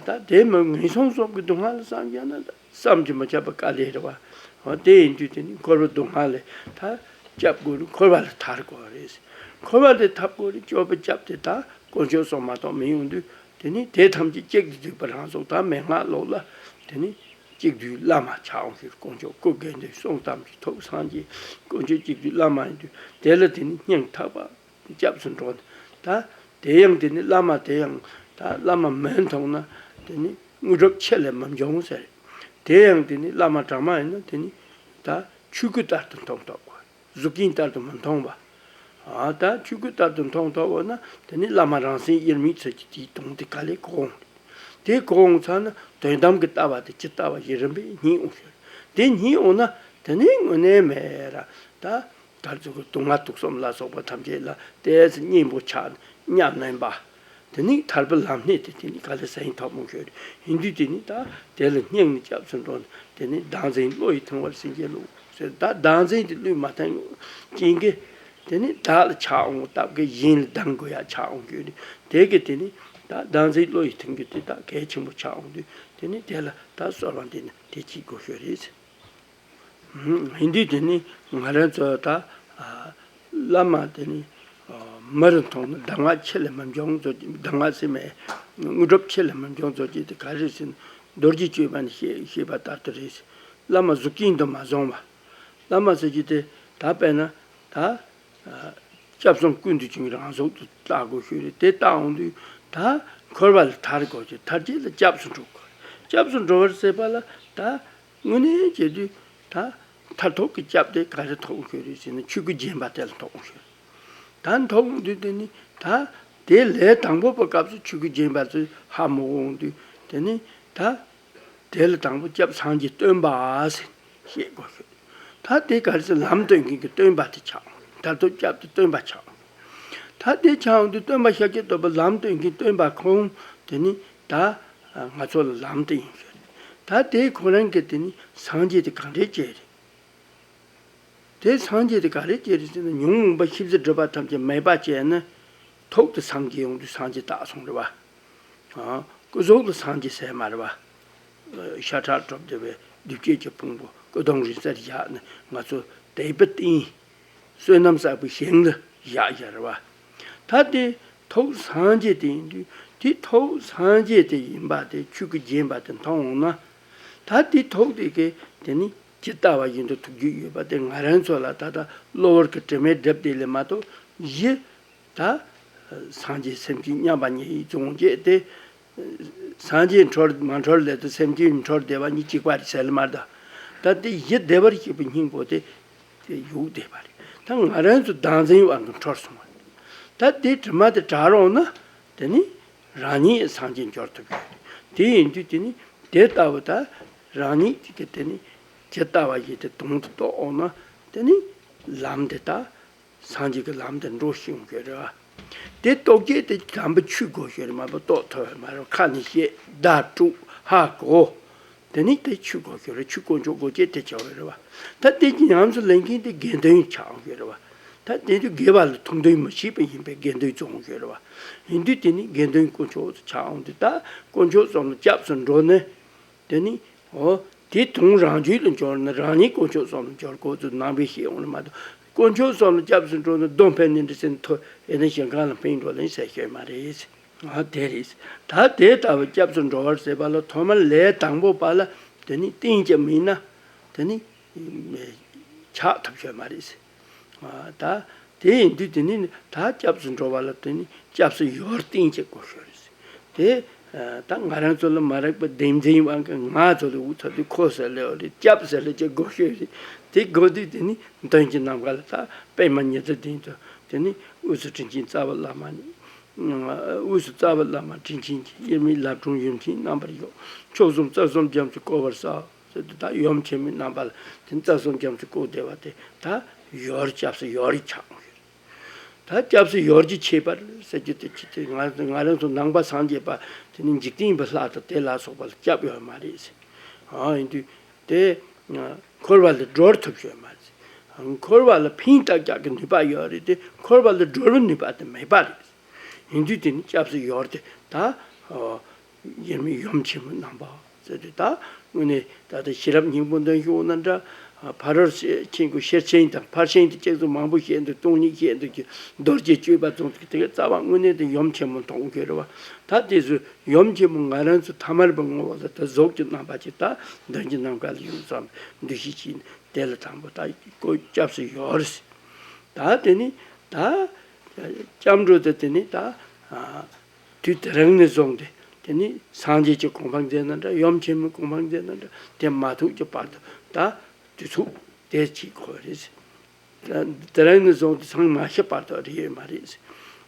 ད་དེ་མི་ངན་སོང་གསུམ་གྱི་སྡུག་བསྔལ་ལ་བསམ་བྱས་ན་ད་བསམ་གྱིས་མི་ཁྱབ་པ་དཀའ་ལས་རེད་བ། འོ་དེ་ཡིན་དུས་དེ་ནི་འཁོར་བའི་སྡུག་བསྔལ་ལས་ད་སྐྱབས་དགོས་རེད། འཁོར་བ་ལས་ཐར་དགོས་རེད། འཁོར་བ་ལས་ཐར་དགོས་རེད། སྐྱོབ་པའི་སྐྱབས་དེ་ད་དཀོན་མཆོག་གསུམ་མ་གཏོགས་མི་ཡོང་དུས་དེ་ནི་དེ་ཐམས་ཅད་གཅིག་ཏུ་བསྡུས་པ་རང་སོགས་ད་མན་ངག་ལོག་ལ་དེ་ནི་གཅིག་བསྡུས་བླ་མ་ཆགས་འོང་ཞེས། དཀོན་མཆོག་སྐུ་དགེ་འདུན་གསུང་ཐམས་ཅད་ཐུགས་སངས་རྒྱས། དཀོན་མཆོག་གཅིག་བསྡུས་བླ་མ་ཡིན་དུས་དེ་ལ་དེ་ནི་སྙིང་ཐག་པ། སྐྱབས་སུ་འགྲོ། ད་དེ་ཡང་དེ་ནི་བླ་མ་དེ་ཡང་ད་བླ་མ་མིན་མཐོང་ན་དེ་ནི་དངོས་གྲུབ་ཆེ་ལས་མི་འབྱུང་ཟེར། དེ་ཡང་དེ་ནི་བླ་མ་དྲང་མ་ཡིན་ན་དེ་ནི་ད་ཆོས་སྐུ་ལྟར་དུ་མཐོང་ཐུབ་དགོས། གཟུགས་སྐུ་ལྟར་དུ་མི་མཐོང་བ། ཨ་ད་ཆོས་སྐུ་ལྟར་དུ་མཐོང་ཐུབ་པ་ན་དེ་ནི་བླ་མ་རང་སེམས་དབྱེར་མེད་ཚུལ་གྱི་དེའི་དོན་དེ་ག་ལས་གོ་འོང་། དེ་གོ་འོང་ཚར་ན་དོན་དམ་གྱི་ལྟ་བ་དེ་ཇི་ལྟ་བ་བཞིན་རིམ་པས་རྙེད་འོང་ཞེས། དེ་རྙེད་འོང་ན་དེ་ནི་དངོས་གནས་མེད་ར་ད། ད་ཚོ་གི་སྡུག་བསྔལ་དུག་གསུམ་ལ་སོགས་པ་ཐམས་ཅད་ལ་ཏོག་ཙམ་གཉེན་པོ་ཆགས་མཉམ་ལེན་པ། དེ་ནི་ཐར་པའི་ལམ་སྣེ་དེ་དེ་ནི་ག་ལེར་ཟིན་ཐུབ་མོ་ཤོད། ཡིན་དུས་དེ་ནི་ད་དེ་ལ་སྙིང་ནས་སྐྱབས་སུ་འགྲོ་ནས་དེ་ནི་བདག་འཛིན་བློ་ཡིས་ཐིམ་པར་བྱིན་གྱིས་རློབས་ཟེར། ད་བདག་འཛིན་དེ་བློས་མ་ཐིམ་རྐྱེན་གྱིས་དེ་ནི་བདག་ལ་ཆགས་འོང་སྟབས་ཀྱིས་གཞན་ལ་སྡང་དགོས་ཡ་ཆགས་འོང་ཤོད། དེ་གི་དེ་ནི་ད་བདག་འཛིན་བློ་ཡིས་ཐིམ་རྒྱུ་དེ་ད་གལ་ཆེན་པོ་ཆགས་འོང་དུས་དེ་ནི་དེ་ལ་ད་གསོལ་བ་འདེབས་ནས་དེ་གཅིག་དགོས་ཤོད་རེད། ཡིན་དུས་དེ་ནི་ང་རང་ཚོ་ད་བླ་མ་དེ་ནི་མི་རུ་མཐོང་ན་གདམས་ངག་ཆེ་ལས་མི་འབྱུང་ཚོ་གི་གདམས་ངག་ཟེར་མེད། དངོས་གྲུབ་ཆེ་ལས་མི་འབྱུང་ཚོ་གི་དེ་ག་རེ་ཟེར་ན་རྡོ་རྗེ་གཅོད་པ་ནས་བཤད་བཤད་པ་ལྟར་དུ་རེད། བླ་མ་གཟུགས་ཅན་དུ་མ་བཟུང་བ། བླ་མ་ཟེར་གྱི་དེ་ད་དཔེར་ན་ད། སྐྱབས་གསུམ་ཀུན་ཏུ་བྱུང་རང་གཟུགས་སུ་བལྟ་དགོས་ཤོས་རེད། དེ་བལྟ་འོང་དུས་ད་འཁོར་བ་ལས་ཐར་དགོས་ཀྱི་ཐར་རྒྱུ་ལ་སྐྱབས་སུ་འགྲོ་དགོས། སྐྱབས་སུ་འགྲོ་བར་ཟེར་བ་ལ་ད་དངོས་གནས་བྱེད་དུས་ད་མཐར་ཐུག་གི་སྐྱབས་དེ་ག་རེ་ཐོབ་ཤོས་རེད་ཟེར་ན་ཆོས་སྐུ་བརྒྱན་པ་དེ་ལ་ཐོབ་ཤོས། ད་ཐོབ་འོང་དུས་དེ་ནི་ད་དེ་ལས་དང་པོ་པའི་སྐབས་སུ་ཆོས་སྐུ་བརྒྱན་པ་ཚོས་ཧ་མི་གོ་འོང་དུས་དེ་ནི་ད། དེ་ལ་དང་པོ་སྐྱབས་སངས་རྒྱས་སྟོན་པ་ཟེར་བཤད་དགོས་ཤོད། ད་དེ་ག་རེ་ཟེར་ལམ་སྟོན་མཁན་གྱི་སྟོན་པ་དེ་ཆགས། མཐར་ཐུག་སྐྱབས་དེ་སྟོན་པ་ཆགས། ད་དེ་ཆགས་འོང་དུས་སྟོན་པ་ཤཱཀྱ་ཐུབ་པ་ལམ་སྟོན་མཁན་སྟོན་པ་ཁོང་དེ་ནི་ད་ང་ཚོ་ལ་ལམ་སྟོན་ཡིན་ཤོད། ད་དེ་ཁོ་རང་གི་དེ་ནི་སངས་རྒྱས་དེ་གང་འདྲས་བྱས་རེད། དེ་སངས་རྒྱས་དེ་ག་རེ་བྱས་རེད་ཟེར་ན་ཉོན་མོངས་པ་ཤེས་བྱའི་སྒྲིབ་པ་ཐམས་ཅད་མེད་པ་བྱས་ན་ཐུགས་དེ་སངས་རྒྱས་ཡོང་དུས་སངས་རྒྱས་རྟགས་སོང་རེད་བ། ཨ། སྐུ་གཟུགས་ལ་སངས་རྒྱས་ཟེར་མ་རེད་བ། ཤ་ཁྲག་གྲུབ་བདེ་བའི་སྒྲིབ་བྱེད་ཀྱི་ཕུང་པོ་སྐུ་གདུང་རིང་བསྲེལ་བཞག་ནས་ང་ཚོ་དད་པའི་རྟེན། བསོད་ནམས་བསགས་པའི་ཞིང་ལ་བཞག་བཞག་རེད་བ། ད་དེ་ཐུགས་སངས་རྒྱས་དེ་ཡིན་དུས་དེ་ཐུགས་སངས་རྒྱས་དེ་ཡིན་པ་དེ་ཆོས་སྐུ་བརྒྱན་པ་དེ་མཐོང་འོང་ན། ད་དེ་ཐུགས་དེ་གས་དེ་ནི་ཇི་ལྟ་བ་བཞིན་དུ་ཐུགས་རྒྱུད་ཡོད་པ་དེ་ང་རང་ཚོ་ལ་ད་ལྟ་གློ་བུར་གྱི་དྲི་མས་བསྒྲིབས་དེ་ལས་མ་གཏོགས་གཞི། ད་སངས་རྒྱས་སེམས་ཅན་མཉམ་པ་ཉིད་ཡིད་རྫོགས་བྱེད་དེ། སངས་རྒྱས་འཁྲུལ་མ་འཁྲུལ་ལས་དུ་སེམས་ཅན་འཁྲུལ་བདེ་བ་གཉིས་གཅིག་པ་རེད་ཟེར་ལ་མ་གཏོགས། ད་དེ་གཞི་བདེ་བར་གཤེགས་པའི་སྙིང་པོ་དེ་དེ་ཡུག་བདེ་བ་རེད། ད་ང་རང་ཚོ་བདག་འཛིན་བར་དུ་འཁྲུལ་སོང་བ་རེད། ད་དེ་དྲི་མ་དེ་བྲལ་རོགས་ན་དེ་ནི་རང་ཉིད་སངས་རྒྱས་འགྱུར་ཐུབ་ཡོད་རེད། དེ་ཡིན་དུས་དེ་ནི་དེ་ལྟ་བུ་ད་རང་ཉིད་ཀྱི་དེ་ནི་ཇི་ལྟ་བ་ཡིན་དེ་དོན་དུ་རྟོགས་འོང་ན་དེ་ནི་ལམ་དེ་ད། སངས་རྒྱས་ཀྱི་ལམ་དུ་འགྲོ་ཤེས་ཡོང་གི་རེད་བ། དེ་རྟོགས་བྱེད་དེ་དམ་པའི་ཆོས་དགོས་ཤེས་རེད་མ་གཏོགས་རྟོགས་ཐུབ་ཡོད་མ་རེད། ཁ་ནས་བཤད་བརྡ་དཀྲུག་ཧ་གོ། དེ་ནི་དེ་ཆོས་དགོས་ཤེས་རེད། ཆོས་དཀོན་མཆོག་དགོས་ཀྱི་དེ་བྱ་བ་རེད་བ། ད་དེ་གྱི་ཉམས་སུ་ལེན་མཁན་དེ་དགེ་འདུན་ཆགས་ཡོང་གི་རེད་བ། ད་དེ་དུས་དགེ་བ་ལ་ཐུགས་འདུན་མི་བྱེད་པ་ཡིན་པས་དགེ་འདུན་བཙོང་ཡོང་གི་རེད་བ། ཡིན་དུས་དེ་ནི་དགེ་འདུན་དཀོན་མཆོག་ཏུ་ཆགས་ཡོང་དུས་ད་དཀོན་མཆོག་གསུམ་ལ་སྐྱབས་སུ་འགྲོ་ནས། དེ་ནི་འོ་དེ་དོན་རང་རྒྱུད་ལ་འབྱོར་ན་རང་ཉིད་དཀོན་མཆོག་གསུམ་ལ་འབྱོར་དགོས་ཚུལ་ནང་པའི་བཤད་ཡོང་ལ་མ་གཏོགས་དཀོན་མཆོག་གསུམ་ལ་སྐྱབས་སུ་འགྲོ་ན་སྡོམ་ཕན་ནི་འདྲ་ཟེར་ན་ཐོ་ཨེ་ན་ཞིང་ཁང་ལ་ཕན་འགྲོ་ལེན་ཟེར་ཤེས་མ་རེད། ཨ་དེ་རེད། ད་དེ་ལྟ་བུ་སྐྱབས་སུ་འགྲོ་བར་ཟེར་བ་ལ་ཐོག་མར་ལས་དང་པོ་པ་ལ་དེ་ནི་གཏིང་ཅན་མིན་ན་དེ་ནི་ཆགས་ཐུབ་ཡོད་མ་རེད། ཨ་ད་དེ་ཡིན་དུས་དེ་ནི་ད་སྐྱབས་སུ་འགྲོ་བ་ལ་དེ་ནི་སྐྱབས་སུ་ཡོད་གཏིང་ཅན་དགོས་ཤོས་རེད། དེ་ད་ང་རང་ཚོ་ལ་མ་རིག་པ་བདེན་འཛིན་དབང་གིས་ང་ཚོ་ལ་འུ་ཚོ་དེ་ཁོ་ཟེར་ལེ་བ་རེད། སྐྱབས་ཟེར་ལེ་ཅེས་དགོས་ཤོས་རེད། དེ་དགོས་དུས་དེ་ནི་མདུན་གྱི་ནམ་མཁའ་ལ་ད་པདྨ་ཉི་ཟླ་སྟེང་དུ་དེ་ནི་དབུས་སུ་དྲིན་ཅན་རྩ་བའི་བླ་མ་ནི། དབུས་སུ་རྩ་བའི་བླ་མ་དྲིན་ཅན་གྱི། དབྱེར་མེད་ལམ་འཁྲུངས་ཡུམ་ཆེན་རྣམ་པར་གཡོ། མཆོག་གསུམ་རྩ་གསུམ་རྒྱ་མཚོས་བསྐོར་བར་གསལ། ཟེར་དུས་ད་ཡུམ་ཆེན་མོའི་རྣམ་པ་ལ་དེ་རྩ་གསུམ་རྒྱ་མཚོས་བསྐོར་བསྡད་པ་དེ་ད་ཡོར་སྐྱབས་སུ་ཡོར་ཆགས་ཡོད། ད་སྐྱབས་སུ་ཡོར་གྱི་ཁྱད་པར་ཟེར་རྒྱུ་དེ་ཅི་སྟེ་ང་ང་རང་ཚོ་ནང་པ་སངས་རྒྱས་པ་དེ་ནི་འཇིག་རྟེན་པའི་ལྷ་དང་དེ་ལ་སོགས་པ་ལ་སྐྱབས་ཡོད་མ་རེད་ཟེར། ཨ་ཡིན་དུས་དེ་འཁོར་བ་ལས་སྒྲོལ་ཐུབ་ཡོད་མ་རེད། འཁོར་བ་ལ་ཕན་བཏགས་རྒྱག་གི་ནུས་པ་ཡོད་རེད་དེ་འཁོར་བ་ལས་སྒྲོལ་བའི་ནུས་པ་དེ་མེད་པ་རེད། ཡིན་དུས་དེ་ནི་སྐྱབས་སུ་ཡོར་དེ་ད་ཨོ་དབྱེར་མེད་ཡུམ་ཆེན་མོའི་རྣམ་པ་ཟེར་དུས་ད་དངོས་གནས་ད་ལྟ་ཤེས་རབ་སྙིང་པོ་འདོན་ཞུ་ན་འདྲ། ཕ་རོལ་ཕྱིན་གྱི་ཤེར་ཕྱིན་དང་ཕར་ཕྱིན་དེ་ཅིག་ཏུ་མང་པོ་བཤད་འདུག་སྟོང་ཉིད་བཤད་འདུག་གི་རྡོ་རྗེ་གཅོད་པ་རྫོགས་འདུག་དེ་གའི་རྩ་བ་དངོས་གནས་དེ་ཡུམ་ཆེན་མོ་མཐོང་དགོས་རེད་བ། ད་དེ་ཚོ་ཡུམ་ཆེན་མོ་ང་རང་ཚོ་ཐ་མལ་པའི་ངོ་བོ་ལ་ད་གཟུགས་ཀྱི་རྣམ་པ་ཅིག་ད་མདུན་གྱི་ནམ་མཁའ་ལ་ཡོང་ཙམ་འདུ་ཤེས་ཀྱིས་དེ་ལ་དང་པོ་ད་ཀོ་སྐྱབས་སུ་ཡོར། ད་དེ་ནི་ད་སྐྱབས་འགྲོ་དེ་དེ་ནི་ད་དུས་དེ་རིང་ནས་བཟུང་སྟེ་དེ་ནི་སངས་རྒྱས་ཀྱི་གོ་འཕང་མཛད་ན་འདྲ། ཡུམ་ཆེན་མོའི་གོ་འཕང་མཛད་ན་འདྲ། དེ་མ་ཐུག་གི་བར་དུ་ད་དུས་ཚོད་དེ་གཅིག་ཁོ་རེད། དེ་རིང་ནས་བཟུང་སྟེ་སངས་མ་ཤི་བར་དུ་རེད་ཡོད་མ་རེད།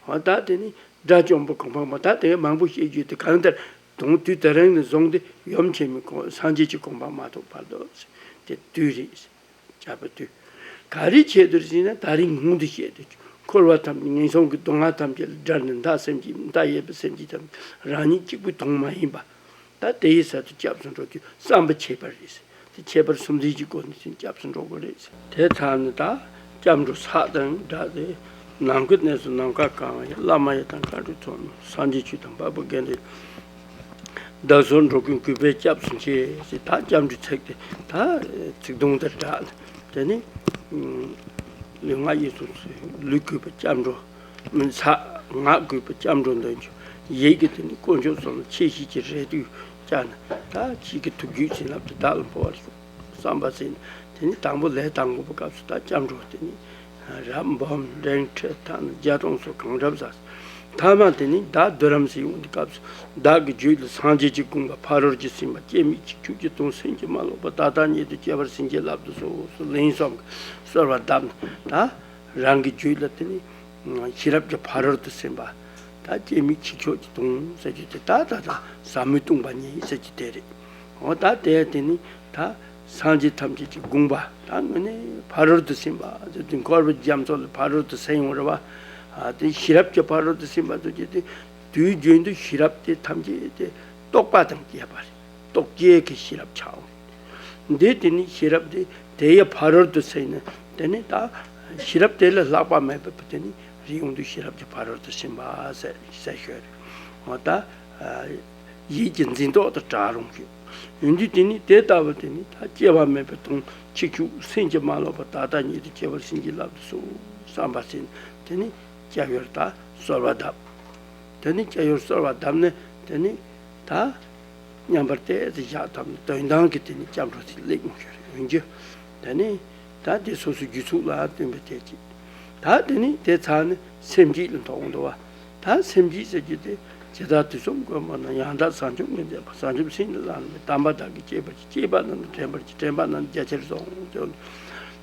འོ་ད་དེ་ནི་དགྲ་བཅོམ་པའི་གོ་འཕང་མ། ད་དེ་མང་པོ་བཤད་རྒྱུ་དེ་གང་ལྟར་དུང་དུས་དེ་རིང་ནས་བཟུང་སྟེ་ཡུམ་ཆེན་མོའི་གོ་སངས་རྒྱས་ཀྱི་གོ་འཕང་མ་ཐོབ་བར་དུ་དེ་དུས་རེད། བྱ་བ་དུས། ག་རེ་ཆེད་དུ་ཟེར་ན་ད་རིང་ངུང་དུ་བཤད་དུ་འཁོར་བ་ཐམས་ཅད་ངན་སོང་གི་སྡུག་བསྔལ་ཐམས་ཅད་ལས་བསྒྲལ་ནས་མཐའ་སེམས་ཀྱི་མཐའ་ཡས་པའི་སེམས་ཅན་ཐམས་ཅད་རང་ཉིད་གཅིག་པུའི་དོན་མ་ཡིན་པ། ད་དེའི་ས་དུ་སྐྱབས་སུ་འགྲོ་རྒྱུ་བསམ་པ་ཁྱད་པར་རེད། དེ་ཁྱད་པར་གསུམ་ལྡན་གྱི་སྒོ་ནས་ཚུན་སྐྱབས་སུ་འགྲོ་དགོས་རེད། དེ་ཚར་ནས་ད་སྐྱབས་འགྲོ་ཚར་དང་སྦྲགས་ཏེ་ནམ་མཁའི་གནས་སུ་ནམ་མཁའ་གང་བའི་བླ་མ་ཡི་དམ་མཁའ་འགྲོའི་ཚོགས་རྣམས་སངས་རྒྱས་ཆོས་དང་འཕགས་པའི་དགེ་འདུན་བདག་སོགས་འགྲོ་ཀུན་གུས་པས་སྐྱབས་སུ་མཆི་ཞེས་ད་སྐྱབས་འགྲོའི་ཚིག་དེ་ད་ཚིག་དུང་དང་སྦྲགས་ནས་དེ་ནི་ལུས་ངག་ཡིད་གསུམ་ལུས་གུས་པས་སྐྱབས་འགྲོ། མི་ཚ་ངག་གུས་པ་སྐྱབས་འགྲོ་འདོན་ཆོག་ཡིད་ཀྱི་དེ་ནི་དཀོན་མཆོག་གསུམ་ལ་ཆེ་བཞེས་ཀྱི་རེ་ལྟོས་བསྐྱངས་ནས་ད་ཁྱེད་ཀྱི་ཐུགས་རྒྱུད་བྱིན་རླབས་དེ་བདག་ལ་འཕོ་བར་ཤོག་བསམ་པ་ཟིན། དེ་ནི་དང་པོ་ལས་དང་པོ་པའི་སྐབས་སུ་ད་སྐྱབས་འགྲོ་དེ་ནི་རབ་འབུམ་རིམ་ཁྲི་ཐ་ན་བརྒྱ་སྟོང་སོགས་གང་འགྲུབ་བྱ། ཐ་མ་དེ་ནི་བདག་བདུད་རམ་ཟེར་ཡོང་དུས་སྐབས་སུ་བདག་གི་རྒྱུད་ལ་སངས་རྒྱས་ཀྱི་དགོངས་པ་ཕ་རོལ་ཏུ་ཕྱིན་པ་སྐྱེ་མེད་ཆིག་ཆོད་ཀྱི་དོན་སེམས་ཀྱིས་མ་ལོག་པར་ད་ལྟ་ཉིད་དུ་སྐྱེ་བར་བྱིན་གྱིས་བརླབ་ཏུ་གསོལ་ཞེས་ལན་གསུམ་གྱིས་གསོལ་བ་བཏབ་ནས་ད། རང་གི་རྒྱུད་ལ་དེ་ནི་ཤེས་རབ་ཀྱི་ཕ་རོལ་ཏུ་ཕྱིན་པ། ད་སྐྱེ་མེད་ཆིག་ཆོད་ཀྱི་དོན་ཟེར་རྒྱུ་དེ་ད་ད་ད་ཟབ་མོའི་སྟོང་པ་ཉིད་ཟེར་རྒྱུ་དེ་རེད། འོ་ད་དེ་དེ་ནི་ད་སངས་རྒྱས་ཐམས་ཅད་ཀྱི་དགོངས་པ་ད་དངོས་གནས་ཕ་རོལ་ཏུ་ཕྱིན་པ་ཟེར་དུས་འཁོར་བའི་རྒྱ་མཚོ་ལས་ཕ་རོལ་ཏུ་ཕྱིན་ཡོང་རེད་བ། ཨ་དེ་ཤེས་རབ་ཀྱི་ཕ་རོལ་ཏུ་ཕྱིན་པ་ཟེར་རྒྱུ་དེ་དུས་རྒྱུན་དུ་ཤེས་རབ་དེ་ཐམས་ཅད་དེ་རྟོག་པ་དང་བཅས་པ་རེད། རྟོག་བཅས་ཀྱི་ཤེས་རབ་ཆགས་འོང་། འདི་དེ་ནི་ཤེས་རབ་དེ་དེ་ཡི་ཕ་རོལ་ཏུ་ཕྱིན་ནས་དེ་ནི་ད་ཤེས་རབ་དེ་ལས་ལྷག་པ་མེད་པ་དེ་ནི་རིགས་ཡོངས་དུ་ཤེས་རབ་ཀྱི་ཕ་རོལ་ཏུ་ཕྱིན་པ་ཟེར་ཟེར་ཤོད་རེད། འོ་ད་ཡིད་ཀྱི་འཛིན་རྟོག་དང་བྲལ་རུང་ཤོད། ཡོན་ཏན་དེ་ནི་དེ་ལྟ་བུ་དེ་ནི་ད་སྐྱེ་བ་མེད་པའི་དོན་ཆིག་ཆོད་སེམས་ཀྱིས་མ་ལོག་པར་ད་ལྟ་ཉིད་དུ་སྐྱེ་བར་བྱིན་གྱིས་བརླབ་ཏུ་གསོལ་བསམ་པ་ཟིན་དེ་ནི་སྐྱབས་ཡུལ་ད་གསོལ་བ་གདབ། དེ་ནི་སྐྱབས་ཡུལ་གསོལ་བ་གདབ་ནས་དེ་ནི་ད། མཉམ་པར་གཏད་དེ་བཞག་ཐབས་ནི་དོན་དང་གི་དེ་ནི་སྐྱབས་འགྲོ་ཚིག་ལེགས་མོ་ཤོར་ཡོང་རྒྱུ། དེ་ནི་ད་དེ་སོ་སོའི་རྒྱུད་ཚོགས་ལ་བསྟུན་པའི་ཐད་ཀྱིས། ད་དེ་ནི་དེ་ཚར་ནས་སེམས་བསྐྱེད་ལ་ཐོགས་འདུག་བ། ད་སེམས་བསྐྱེད་ཟེར་རྒྱུ་དེ་ཇི་ལྟར་དུས་གསུམ་མགོན་པོ་རྣམས་ཡང་དག་བྱང་ཆུབ་ངོས་འཛིན་པ། བྱང་ཆུབ་སེམས་ལ་བླངས་ནས་དམ་པ་བདག་གིས་གཅེས་པར་གྱིས། གཅེས་པ་རྣམས་ལ་དྲན་པར་གྱིས། དྲན་པ་རྣམས་ལ་རྒྱ་ཆེར་གསུངས་ཟེར།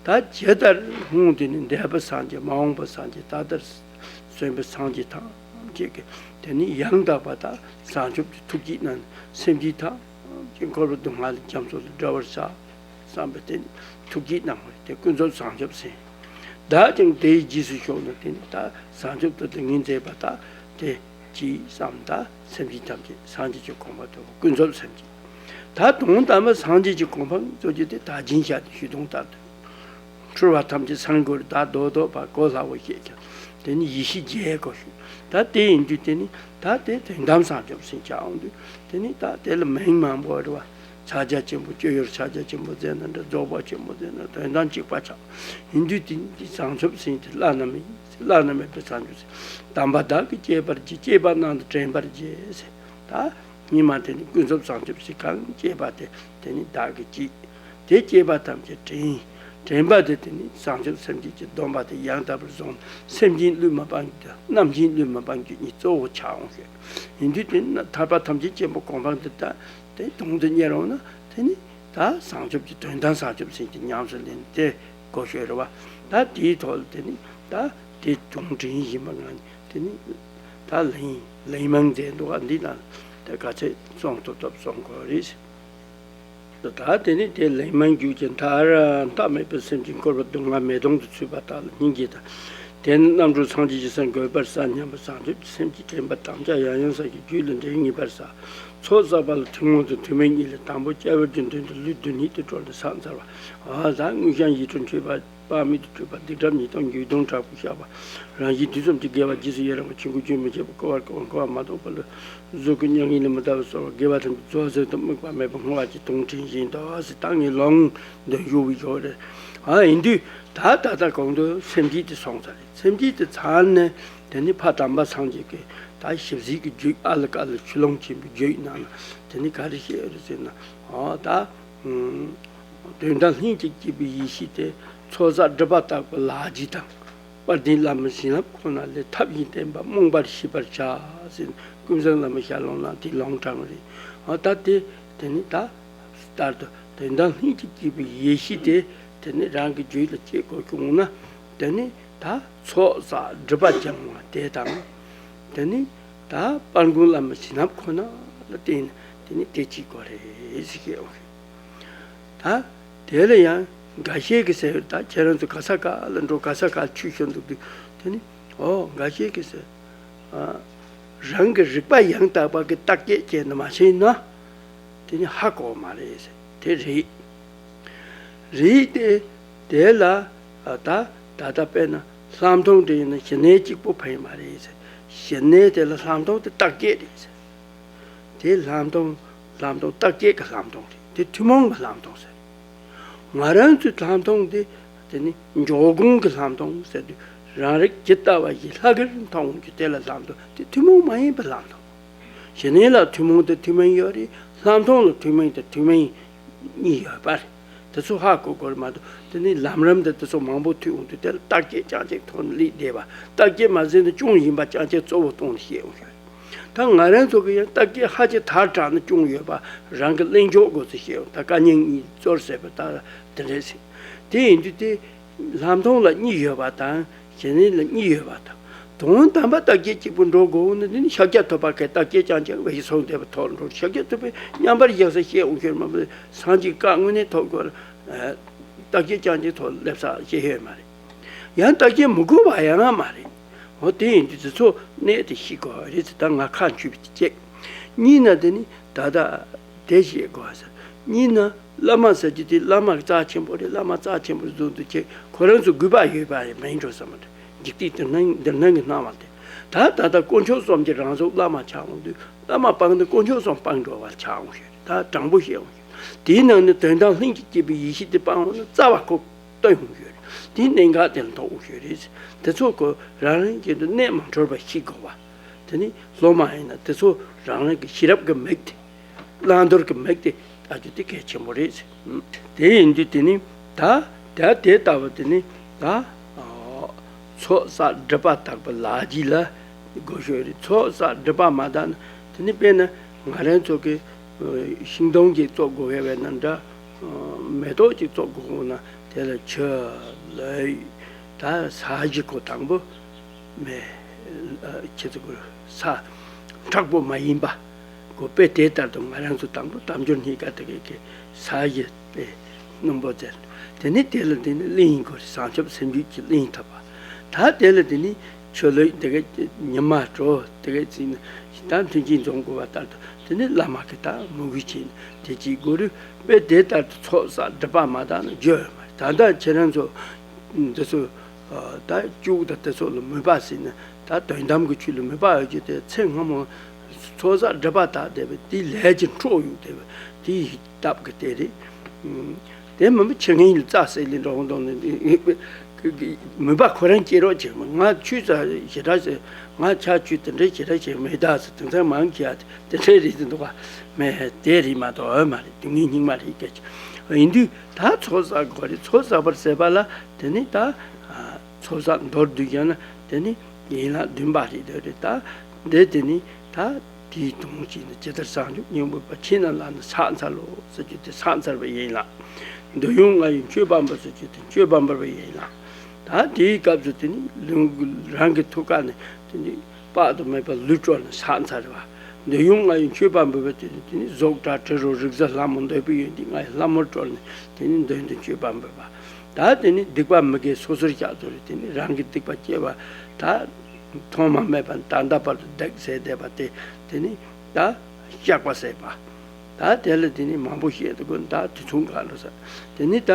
ད་ཇི་ལྟར་སྔོན་དེ་ནི་འདས་པའི་སངས་རྒྱས་མ་འོངས་པའི་སངས་རྒྱས་ད་ལྟར་གསོན་པའི་སངས་རྒྱས་ཐམས་ཅད་ཀྱིས་དེ་ནི་ཡང་དག་པ་དང་བྱང་ཆུབ་ཀྱི་ཐུགས་བསྐྱེད་གནང་ནས་སེམས་ཅན་ཐམས་ཅད་འཁོར་བའི་སྡུག་བསྔལ་རྒྱ་མཚོ་ལས་སྒྲོལ་བར་བྱ་བསམ་པའི་དེ་ནི་ཐུགས་བསྐྱེད་གནང་བས་དེ་ཀུན་རྫོབ་བྱང་ཆུབ་སེམས། བདག་ཀྱང་དེའི་རྗེས་སུ་ཞུགས་ནས་དེ་ནི་ད་བྱང་ཆུབ་ཏུ་དེ་ངོས་འཛིན་པ་དག་དེ་ཅིས་བསམ། ད་སེམས་ཅན་ཐམས་ཅད་སངས་རྒྱས་ཀྱི་གོ་འཕང་ཐོབ་པ་ཀུན་རྫོབ་སེམས་ཅན། ད་དོན་དམ་པའི་སངས་རྒྱས་ཀྱི་གོ་འཕང་རྫོགས་རྒྱུ་དེ་ད་སྦྱིན་བྱ་དེ་ཞུ་དོན་ལྟར་དུ། འཁྲུལ་བ་ཐམས་ཅད་སངས་རྒྱས་ད་རྡོག་རྡོག་པ་གོ་སླ་བོ་ཞིག་ཀྱང་དེ་ནི་ཡེ་ཤེས་རྒྱས་དགོས་ཤིང་། ད་དེ་ཡིན་དུས་དེ་ནི་ད་དེ་དོན་དམ་བྱང་ཆུབ་སེམས་ཆགས་འོང་དུས་དེ་ནི་ད་དེ་ལ་མིང་མང་པོ་རེད་བ། ཕྱག་རྒྱ་ཆེན་པོ་སྤྱོད་ཡུལ་ཕྱག་རྒྱ་ཆེན་པོ་མཛད་ན་འདྲ། རྫོགས་པ་ཆེན་པོ་མཛད་ན། དོན་དམ་གཅིག་པ་ཆགས། ཡིན་དུས་དེ་ནི་བྱང་ཆུབ་སེམས་དེ་བླ་ན་མེད་ཡིན། བླ་ན་མེད་པའི་བྱང་ཆུབ་སེམས། དམ་པ་བདག་གིས་བསྐྱེད་པར་བགྱི། བསྐྱེད་པ་རྣམས་དང་དྲན་པར་བགྱི་ཟེར། ད་ཉི་མ་དེ་ནི་ཀུན་རྫོབ་བྱང་ཆུབ་སེམས་གང་བསྐྱེད་པ་དེ་དེ་ནི་བདག་གིས་བགྱིས། དེ་བསྐྱེད་པ་ཐམས་ཅད་དྲན། དྲན་པ་དེ་དེ་ནི་བྱང་ཆུབ་སེམས་བསྐྱེད་ཀྱི་སྡོམ་པ་དེ་ཡང་དག་པར་བཟུང་། སེམས་ཅན་བསླུས་མ་སྤང་རྒྱུ་དང་རྣམ་མཁྱེན་བསླུས་མ་སྤང་རྒྱུ་གཉིས་གཙོ་བོ་ཆགས་འོང་ཞེས། ཡིན་དུས་དེ་ནི་ཐར་པ་ཐམས་ཅད་མཁྱེན་པའི་གོ་འཕང་དེ་ད་དེ་དོན་དུ་གཉེར་འོང་ན། དེ་ནི་ད་བྱང་ཆུབ་ཀྱི་དོན་དམ་བྱང་ཆུབ་སེམས་ཀྱི་ཉམས་སུ་ལེན་དེ་གོ་ཤོད་རེད་བ། ད་དེའི་ཐོག་ལ་དེ་ནི་ད་དེ་དོན་དྲན་བཞིན་པ་ང་ནི་དེ་ནི་ད་ལན་ལན་མང་མཛད་འདུག་ག་འདི་ན་ད་ག་ཚད་གསུང་ཐུབ་ཐུབ་གསུང་དགོས་རེད། ད་དེ་ནི་དེ་ལན་མང་བརྒྱུད་ཀྱི་མཐར། མཐའ་མེད་པའི་སེམས་ཅན་འཁོར་བའི་སྡུག་བསྔལ་མེ་དོང་དུ་ཚུད་པ་དག་ལ་སྙིང་རྗེ་དང་། དེ་ནི་རྣམ་གྲོལ་སངས་རྒྱས་ཀྱི་སར་འགོད་པར་བྱ་སྙམ་པའི་བྱང་ཆུབ་ཀྱི་སེམས་ཀྱིས་དྲན་པ་དམ་བཅའ་ཡང་ཡང་བསགས་ཀྱི་རྒྱུད་ལ་འདྲེན་ངེས་པར་བྱ། ཚོགས་བསགས་པ་ལ་ཐུན་མོང་དང་ཐུན་མིན་གཉིས་ལས། དང་པོ་སྐྱེ་བོའི་རྒྱུ་མཐུན་དུ་ལུས་སྡུག་ཉིད་དུ་གྲོལ་ནས་ཕྱག་འཚལ་བ། འོ་ད་དངོས་བཤམས་ཡིད་འཕྲོག་མཆོད་པ། དཔག་མེད་དུ་སྤྲུལ་པ། སྡིག་སྒྲིབ་ཉེས་ལྟུང་འགྱོད་གདུང་དྲག་པོ་བཤགས་པ། རང་བཞིན་དུས་གསུམ་གྱི་དགེ་བ་རྗེས་སུ་ཡི་རང་བ། ཆོས་འཁོར་སྐྱོན་མི་བྱེད་པ། སྐྱེ་བ་འཁོར་བ་མ་ཐོགས་པ་ལ། གཟུགས་ཀྱི་མྱ་ངན་ལས་མི་འདའ་བར་གསོལ་བ། དགེ་བ་ཐམས་ཅད་རྫོགས་ཟད་དུ་དམིགས་པ་མེད་པར་བསྔོ་བ་གྱི་དོན་དྲན་བཞིན་དུ་ཟེར། ད་ངས་ལུང་འདི་ཞུ་བའི་ཞོར་རེད། ཨ་ཡིན་དུས་ད་ད་ལྟ་གོང་དུ་སེམས་བསྐྱེད་དེ་སོང་ཚར་རེད། སེམས་བསྐྱེད་དེ་ཚར་ནས་དེ་ནི་ཕ་དམ་པ་སངས་རྒྱས་ཀྱི་ད་ཞབས་བསིལ་གྱི་རྒྱུད། ཨ་ལ་ཀ་ལ་ཆུ་ཀླུང་ཆེན་པོའི་རྒྱུད་ནང་ལ་དེ་ནི་ག་རེ་བཤད་ཡོད་རེད་ཟེར་ན། ཨོ་ད། དོན་དམ་ལྷན་ཅིག་སྐྱེས་པའི་ཡེ་ཤེས་དེ། ཚོགས་བསགས་སྒྲིབ་པ་དག་པའི་ལག་རྗེས་དང་། དཔལ་ལྡན་བླ་མའི་བྱིན་རླབས་ཁོ་ན་ལས། ཐབས་གཞན་བསྟེན་པ་རྨོངས་པར་ཤེས་པར་བྱ་ཟེར། ཀུན་བཟང་བླ་མའི་ཞལ་ལུང་ནང་དེ་ལུང་དྲངས་རེད། ཨ་ད་དེ་དེ་ནི་ད་ལྟར་དུ་དོན་དམ་ལྷན་ཅིག་སྐྱེས་པའི་ཡེ་ཤེས་དེ་དེ་ནི་རང་གི་རྒྱུད་ལ་སྐྱེ་དགོས་བྱུང་ན། དེ་ནི་ད་ཚོགས་བསགས་སྒྲིབ་པ་སྦྱང་བ་དེ་དང་། དེ་ནི་ད་དཔལ་མགོན་བླ་མའི་བྱིན་རླབས་ཁོ་ན་ལ་བརྟེན་ནས་དེ་ནི་དེ་གཅིག་དགོས་རེད་ཟེར་བཤད་ཡོང་གི། ད་དེ་ལ་ཡང་འགའ་ཤས་ཀྱིས་ཟེར། ད་ཁྱེད་རང་ཚོ་ག་ས་ག་ལ་འགྲོ། ག་ས་ག་ཆོས་ཞུ་འདུག་དུས་དེ་ནི་ཨོ་འགའ་ཤས་ཀྱིས་ཟེར། ཨ། རང་གི་རིག་པ་ཡང་དག་པ་གི་བརྟག་དཔྱད་བྱས་ནས་མ་ཤེས་ན་དེ་ནི་ཧ་གོ་བ་མ་རེད་ཟེར། དེ་རེད། རེད་དེ། དེ་ལ་ད་ད་ལྟ་དཔེར་ན་ལྷག་མཐོང་དེ་ཡིན་ན་གཞི་གནས་གཅིག་པོ་ཕན་མ་རེད་ཟེར། གཞི་གནས་དེ་ལ་ལྷག་མཐོང་དེ་བརྟག་དཔྱད་རེད་ཟེར། དེ་ལྷག་མཐོང་། ལྷག་མཐོང་བརྟག་དཔྱད་ཀྱི་ལྷག་མཐོང་རེད། དེ་ཐུན་མོང་གི་ལྷག་མཐོང་ཟེར། ང་རང་ཚོའི་ལྷག་མཐོང་དེ་དེ་ནི་འཇོག་སྒོམ་གྱི་ལྷག་མཐོང་ཟེར་དུས། རང་རིག་ཇི་ལྟ་བ་བཞིན་ལྷ་གིར་མཐོང་རྒྱུ་དེ་ལ་ལྷག་མཐོང་། དེ་ཐུན་མོང་མ་ཡིན་པའི་ལྷག་མཐོང་། གཞི་གནས་ལ་ཐུན་མོང་དང་ཐུན་མིན་ཡོད་རེད། ལྷག་མཐོང་ལ་ཐུན་མིན་དང་ཐུན་མིན་གཉིས་ཡོད་པ་རེད། དེ་ཚོ་ཧ་གོ་དགོས་རེད་མ་གཏོགས། དེ་ནི་ལམ་རིམ་དང་དེ་ཚོ་མང་པོ་ཐོས་འོང་དུས། དེ་ལ་བརྟག་དཔྱད་རྐྱང་གཅིག་ཐོག་ནས་སླེབས་བསྡད་པ། བརྟག་དཔྱད་མ་ཟིན་ན་སྐྱོན་ཡིན་པ་རྐྱང་གཅིག་གཙོ་བོ་གཏོང་ནས་བཤད་འོང་ཞིག་ད་ང་རང་ཚོ་གི་ཡང་བརྟག་དཔྱད་ཧ་ཅང་དར་དྲགས་ནས་སྐྱོན་ཡོད་པ། རང་གི་གླེང་ཕྱོགས་སྐོར་ཚོ་བཤད་འོང་། ད་བཀའ་རྙིང་གཉིས་གཙོར་བྱས་པ་ད་དེ་འདྲས་ཟེར། དེ་ཡིན་དུས་དེ་ལྷག་མཐོང་ལ་གཉིས་ཡོད་པ་དང་། གཞི་གནས་ལ་གཉིས་ཡོད་པ་དང་། དོན་དམ་པ་བརྟག་དཔྱད་གཅིག་པུ་འགྲོ་དགོས་ན་དེ་ནི་ཤཱཀྱ་ཐུབ་པ་གི་བརྟག་དཔྱད་རྐྱང་རྐྱང་བའི་གསུང་བསྡད་པའི་ཐོག་འགྲོ། ཤཱཀྱ་ཐུབ་པས་མཉམ་པར་བཞག་ས་བཤད་འོང་ཤོར་མ་པ། སངས་རྒྱས་བཀའ་དངོས་གནས་ཐོབ་དགོས། བརྟག་དཔྱད་རྐྱང་རྐྱང་ཐོག་སླེབས་ས་བཤད་ཡོད་མ་རེད། ཡང་བརྟག་དཔྱད་མི་དགོས་པ་ཡང་མ་རེད། འོ་དེ་ཡིན་དུས་དེ་ཚོ་གནད་དེ་ཤེས་དགོས་རེད་ཟེར། ད་ང་ཁ་མཆུ་བའི་དེ་བྱེད། གཉིས་ན་དེ་ནི་ད་ལྟ་དེ་བཤད་དགོས་ཟེར། གཉིས་ན་བླ་མ་ཟེར་རྒྱུ་དེ་བླ་མ་རྩ་ཆེན་པོ་རེད། བླ་མ་རྩ་ཆེན་པོ་བཟུང་དུ་བྱེད། ཁོ་རང་ཚོ་དགོས་པ་ཡོད་པ་རེད། མིན་འགྲོ་ས་མ་རེད། འཇིག་རྟེན་འདིར་སྣང་འདིར་སྣང་གི་སྣང་བ་དེ། ད་ད་ལྟ་དཀོན་མཆོག་གསུམ་གྱི་རང་གཟུགས་བླ་མ་ཆགས་འོང་དུས། བླ་མ་སྤངས་ནས་དཀོན་མཆོག་གསུམ་སྤངས་འགྲོ་བ་ཆགས་འོང་ཞེས། ད་དྲང་པོ་བཤད་འོང་ཞེས། དེའི་ནང་ནས་དོན་དམ་ལྷན་ཅིག་སྐྱེས་པའི་ཡེ་ཤེས་དེ་སྤངས་འོང་ན་རྩ་བ་ཁོ་ལྟོས་འོང་ཞེས། དེའི་གནད་འགག་དེ་ལ་ཐུག་འོང་ཞེས་རེད། དེ་ཚོ་ཁོ་རང་རང་གི་གནད་མ་འཕྲོད་པ་ཤེས་དགོས་པ། དེ་ནི་སློབ་མ་ཡིན་ན་དེ་ཚོ་རང་རང་གི་ཤེས་རབ་ཀྱི་མིག་དེ། བླང་དོར་གྱི་མིག་དེ་ལྟ་རྒྱུ་དེ་གལ་ཆེན་པོ་རེད། དེ་ཡིན་དུས་དེ་ནི་ད་ད་དེ་ལྟ་བུ་དེ་ནི་ད་ཚོགས་བསགས་སྒྲིབ་པ་དག་པའི་ལག་རྗེས་ལ་དགོས་ཤོས་རེད། ཚོགས་བསགས་སྒྲིབ་པ་མ་དག་ན། དེ་ནི་དཔེར་ན་ང་རང་ཚོ་གི་ཤིང་སྡོང་ཅིག་བཙུགས་དགོས་ཡོད་པ་ན་འདྲ། མེ་ཏོག་ཅིག་བཙུགས་དགོས་ན་དེ་ལ་ཆུ། ལུད། ད་ས་གཞི་ཁོ་དང་པོ། མེ། ཨ། ཁྱེད་ཚོ་གི་ས་མཁྲེགས་པོ་མ་ཡིན་པ་དགོས་པས། དེ་ལྟར་དུ་ང་རང་ཚོ་དང་པོ་དལ་འབྱོར་རྙེད་དཀའ་དེ་གའི་གི་ས་གཞི་དཔེ་སྣུམ་པོ་བཙལ། དེ་ནི་དེ་ལ་དེ་ནི་གླིང་དགོས་རེད། བྱང་ཆུབ་སེམས་རྒྱུད་ཀྱི་གླིང་ཐོབ་པ། ད་དེ་ལ་དེ་ནི་ཆུ་ལུད་དེ་གའི་ཉི་མ་དྲོ་དེ་གའི་ཚིག་ནི་ད་མཐུན་རྐྱེན་འཛོམས་དགོས་པ་ལྟར་དུ། དེ་ནི་བླ་མ་གི་ད་མོས་གུས་བྱས་ནས་དེ་གཅིག་དགོས་རེད། དཔེ་དེ་ལྟར་དུ་ཚོགས་བསགས་སྒྲིབ་པ་མ་དག་ན་རྒྱུ་ཡོད་མ་རེད། ད་ལྟ་ཁྱེད་རང་ཚོ་འདི་ཚོ་ད་སྐྱུག་དང་དེ་ཚོ་ལ་མོས་པ་ཟེར་ན། ད་དོན་དམ་གྱི་ཆོས་ལ་མོས་པ་ཡོད་རྒྱུ་དེ་ཚེ་སྔ་མོ་ ཚོགས་བསགས་སྒྲིབ་པ་དག་བསྡད་པས་དེའི་ལས་ཀྱི་འཕྲོ་ཡུག་བསྡད་པས་དེའི་སྟབས་ཀྱིས་དེ་རེད། དེ་མིན་པ་ཕྱི་ངན་ལ་རྩྭ་བསྲེགས་ལས་འགྲོ་འོང་དང་ནི་མོས་པ་ཁོ་རང་སྐྱེ་རོགས་བྱེད་མ། ང་ཁྱོད་ཙ་ཞེ་དྲག་བྱེད། ང་ཆ་ཁྱོད་དེ་འདྲའི་ཞེ་དྲག་བྱེད་མེད་ད་ཟེར། དེང་སང་མང་ཁྱི་ཡ་དེ་འདྲའི་རེད་དེ་འདུག་ག་མེད། དེ་རེད་མ་གཏོགས་འོས་མ་རེད། དེ་ངའི་སྙིང་མ་རེད་སྐད་ཆ་ཡིན་དུས། ད་ཚོགས་བསགས་དགོས་རེད། ཚོགས་བསགས་པར་ཟད་པ་ལ་དེ་ནི་ད་ཚོགས་བསགས་མདོར་བསྡུས་ཀྱང་ན་དེ་ནི་ཡན་ལག་བདུན་པ་རེད་དེ་རེད། ད་འདི་དེ་ནི་ད་དེའི་དོན་གཅིག་ནི་ཇི་ལྟར་བྱང་ཆུབ་སྙིང་པོའི་བ་ཁྱེད་རྣམས་ལ་ནི་ཕྱག་འཚལ་ལོ་ཟེར་རྒྱུ་དེ་ཕྱག་འཚལ་བ་ཡིན་ལ། འདོད་ཡོན་ལྔ་ཡི་མཆོད་པ་འབུལ་ཟེར་རྒྱུ་དེ་མཆོད་པ་འབུལ་བ་ཡིན་ལ། ད་དེའི་སྐབས་སུ་དེ་ནི་ལུང་རང་གི་ཐུགས་ཀ་ནས་དེ་ནི་དཔག་ཏུ་མེད་པ་ལུས་དཀྲོལ་ནས་ཕྱག་འཚལ་བ། འདོད་ཡོན་ལྔ་ཡི་མཆོད་པ་འབུལ་བ་དེ་ནི་དེ་ནི་གཟུགས་སྒྲ་དྲི་རོ་རེག་གཟུགས་ལྷ་མོ་འདོད་པའི་ཡོན་ཏན་ལྔ་ཡི་ལྷ་མོར་དཀྲོལ་ནས་དེ་ནི་མདུན་དུ་མཆོད་པ་འབུལ་བ། ད་དེ་ནི་སྡིག་པ་མི་དགེ་སོ་སོར་བཤགས་ཚུལ་རེད། དེ་ནི་རང་གི་སྡིག་པ་སྐྱེ་བ་ད་ཐོག་མ་མེད་པ་ད་ལྟ་བར་དུ་བསྡད་ཟེར་བསྡད་པ་དེ་དེ་ནི་ད་བཤགས་པ་ཟེར་བ། ད་དེ་ལ་དེ་ནི་མང་པོ་བཤད་དུ་དགོས། ད་དེ་མཚུངས་ག་ལ་ཟེར། དེ་ནི་ད་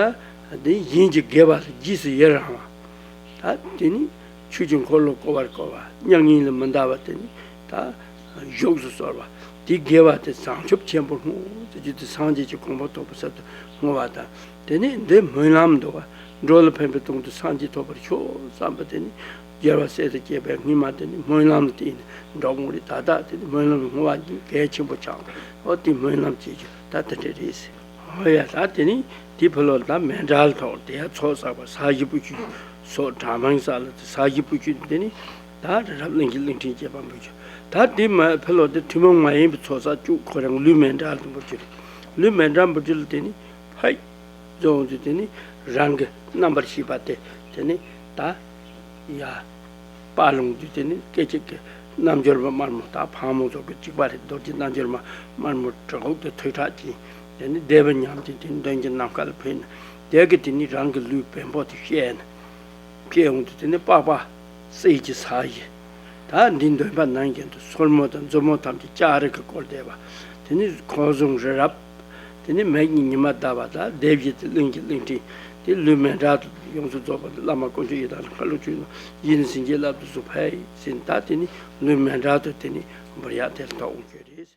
དེ་གཞན་གྱི་དགེ་བ་ལ་རྗེས་སུ་ཡི་རང་བ། ད་དེ་ནི་ཆོས་ཀྱི་འཁོར་ལོ་བསྐོར་བར་བསྐོར་བ། མྱ་ངན་ལས་མི་འདའ་བ་དེ་ནི་ད་བཞུགས་སུ་གསོལ་བ། དེའི་དགེ་བ་དེ་བྱང་ཆུབ་ཆེན་པོར་བསྔོ་ཟེར་རྒྱུ་དེ་སངས་རྒྱས་ཀྱི་གོ་འཕང་ཐོབ་པའི་ཚུལ་དུ་བསྔོ་བ་དང་། དེ་ནས་འདི་སྨོན་ལམ་འདུག་བ། འགྲོ་ལ་ཕན་པའི་དོན་དུ་སངས་རྒྱས་ཐོབ་པར་ཤོག་བསམ་པ་དེ་ནི་རྒྱལ་བ་སྲས་དང་བཅས་པའི་སྔོན་མ་དེ་ནི་སྨོན་ལམ་ལ་བརྟེན་ནས་འགྲོ་འོང་རེད། ད་ལྟ་དེ་ནི་སྨོན་ལམ་བསྔོ་བ་གཉིས་གལ་ཆེན་པོ་ཆགས། འོ་དེ་སྨོན་ལམ་བྱེད་རྒྱུ་ད་དེ་འདྲ་རེད་ཟེར། འོ་ཡ། ད་དེ་ནི་དེ་ཕི་ལོགས་ད་མཎྜལ་ཐོག་དེ་ཡ་ཚོགས་བསགས་པ་ས་གཞི་བུ་ཆུ་སོགས་གྲྭ་མང་ས་ལ་དེ་ས་གཞི་བུ་ཆུ་དེ་ནི་ད་རབ་གླིང་གི་གླིང་ཕྲན་བཅས་པ་འབུལ་རྒྱུ། ད་དེ་མ་ཕི་ལོགས་དེ་ཐུན་མོང་མ་ཡིན་པའི་ཚོགས་བསགས་བཅུ་ཁོ་རང་ལུས་མཎྜལ་དུ་འབུལ་རྒྱུ་རེད། ལུས་མཎྜལ་འབུལ་རྒྱུ་ལ་དེ་ནི་ཕ་རྫོང་དུ་དེ་ནི་རང་གི་རྣམ་པར་ཤེས་པ་དེ་དེ་ནི་ད་ཡ་དཔའ་ལུང་དུ་དེ་ནི་སྐད་ཅིག་གི་རྣལ་འབྱོར་པ་དམར་མོ་ད་ཕག་མོ་ཚོགས་ཀྱི་གཅིག་པ་རེད། རྡོ་རྗེ་རྣལ་འབྱོར་མ་དམར་མོ་གྲི་གུག་དེ་ཐོད་ཁྲག་ཅན། དེ་ནི་བཟླས་པ་ཉམས་ཀྱིན་དེ་ནི་མདུན་གྱི་ནམ་མཁའ་ལ་འཕུར་ནས་དེ་གི་དེ་ནི་རང་གི་ལུས་བེམ་པོ་དེ་བཤལ་ནས་བཤལ་འོང་དུས་དེ་ནི་པགས་པ་གསེར་གྱི་ས་གཞི། ད་འདི་འདོན་པ་ནང་བཞིན་དུ་སོར་མོ་དང་མཛུབ་མོ་ཐམས་ཅད་ལྕགས་རི་གིས་བསྐོར་བསྡད་པ། དེ་ནི་ཁོག་བཟུང་རི་རབ། དེ་ནི་མིག་གཉིས་ཉི་མ་ཟླ་བ་དང་སྡེ་བཞི་དེ་གླིང་གི་གླིང་ཕྲན། དེ་ལུས་མཎྜལ་དུ་ཡོངས་སུ་རྫོགས་པ་འདི་བླ་མ་དཀོན་མཆོག་ཡི་དམ་ལ་ཁ་ལོ་ཆུ་ནང་ཡིན་ཟིན་གྱི་བླ་དུ་སུ་ཕའི་ཟིན། ད་དེ་ནི་ལུས་མཎྜལ་དུ་དེ་ནི་འབུལ་ཡག་དེ་ལ་ཐོག་འོང་རྒྱུ་རེད།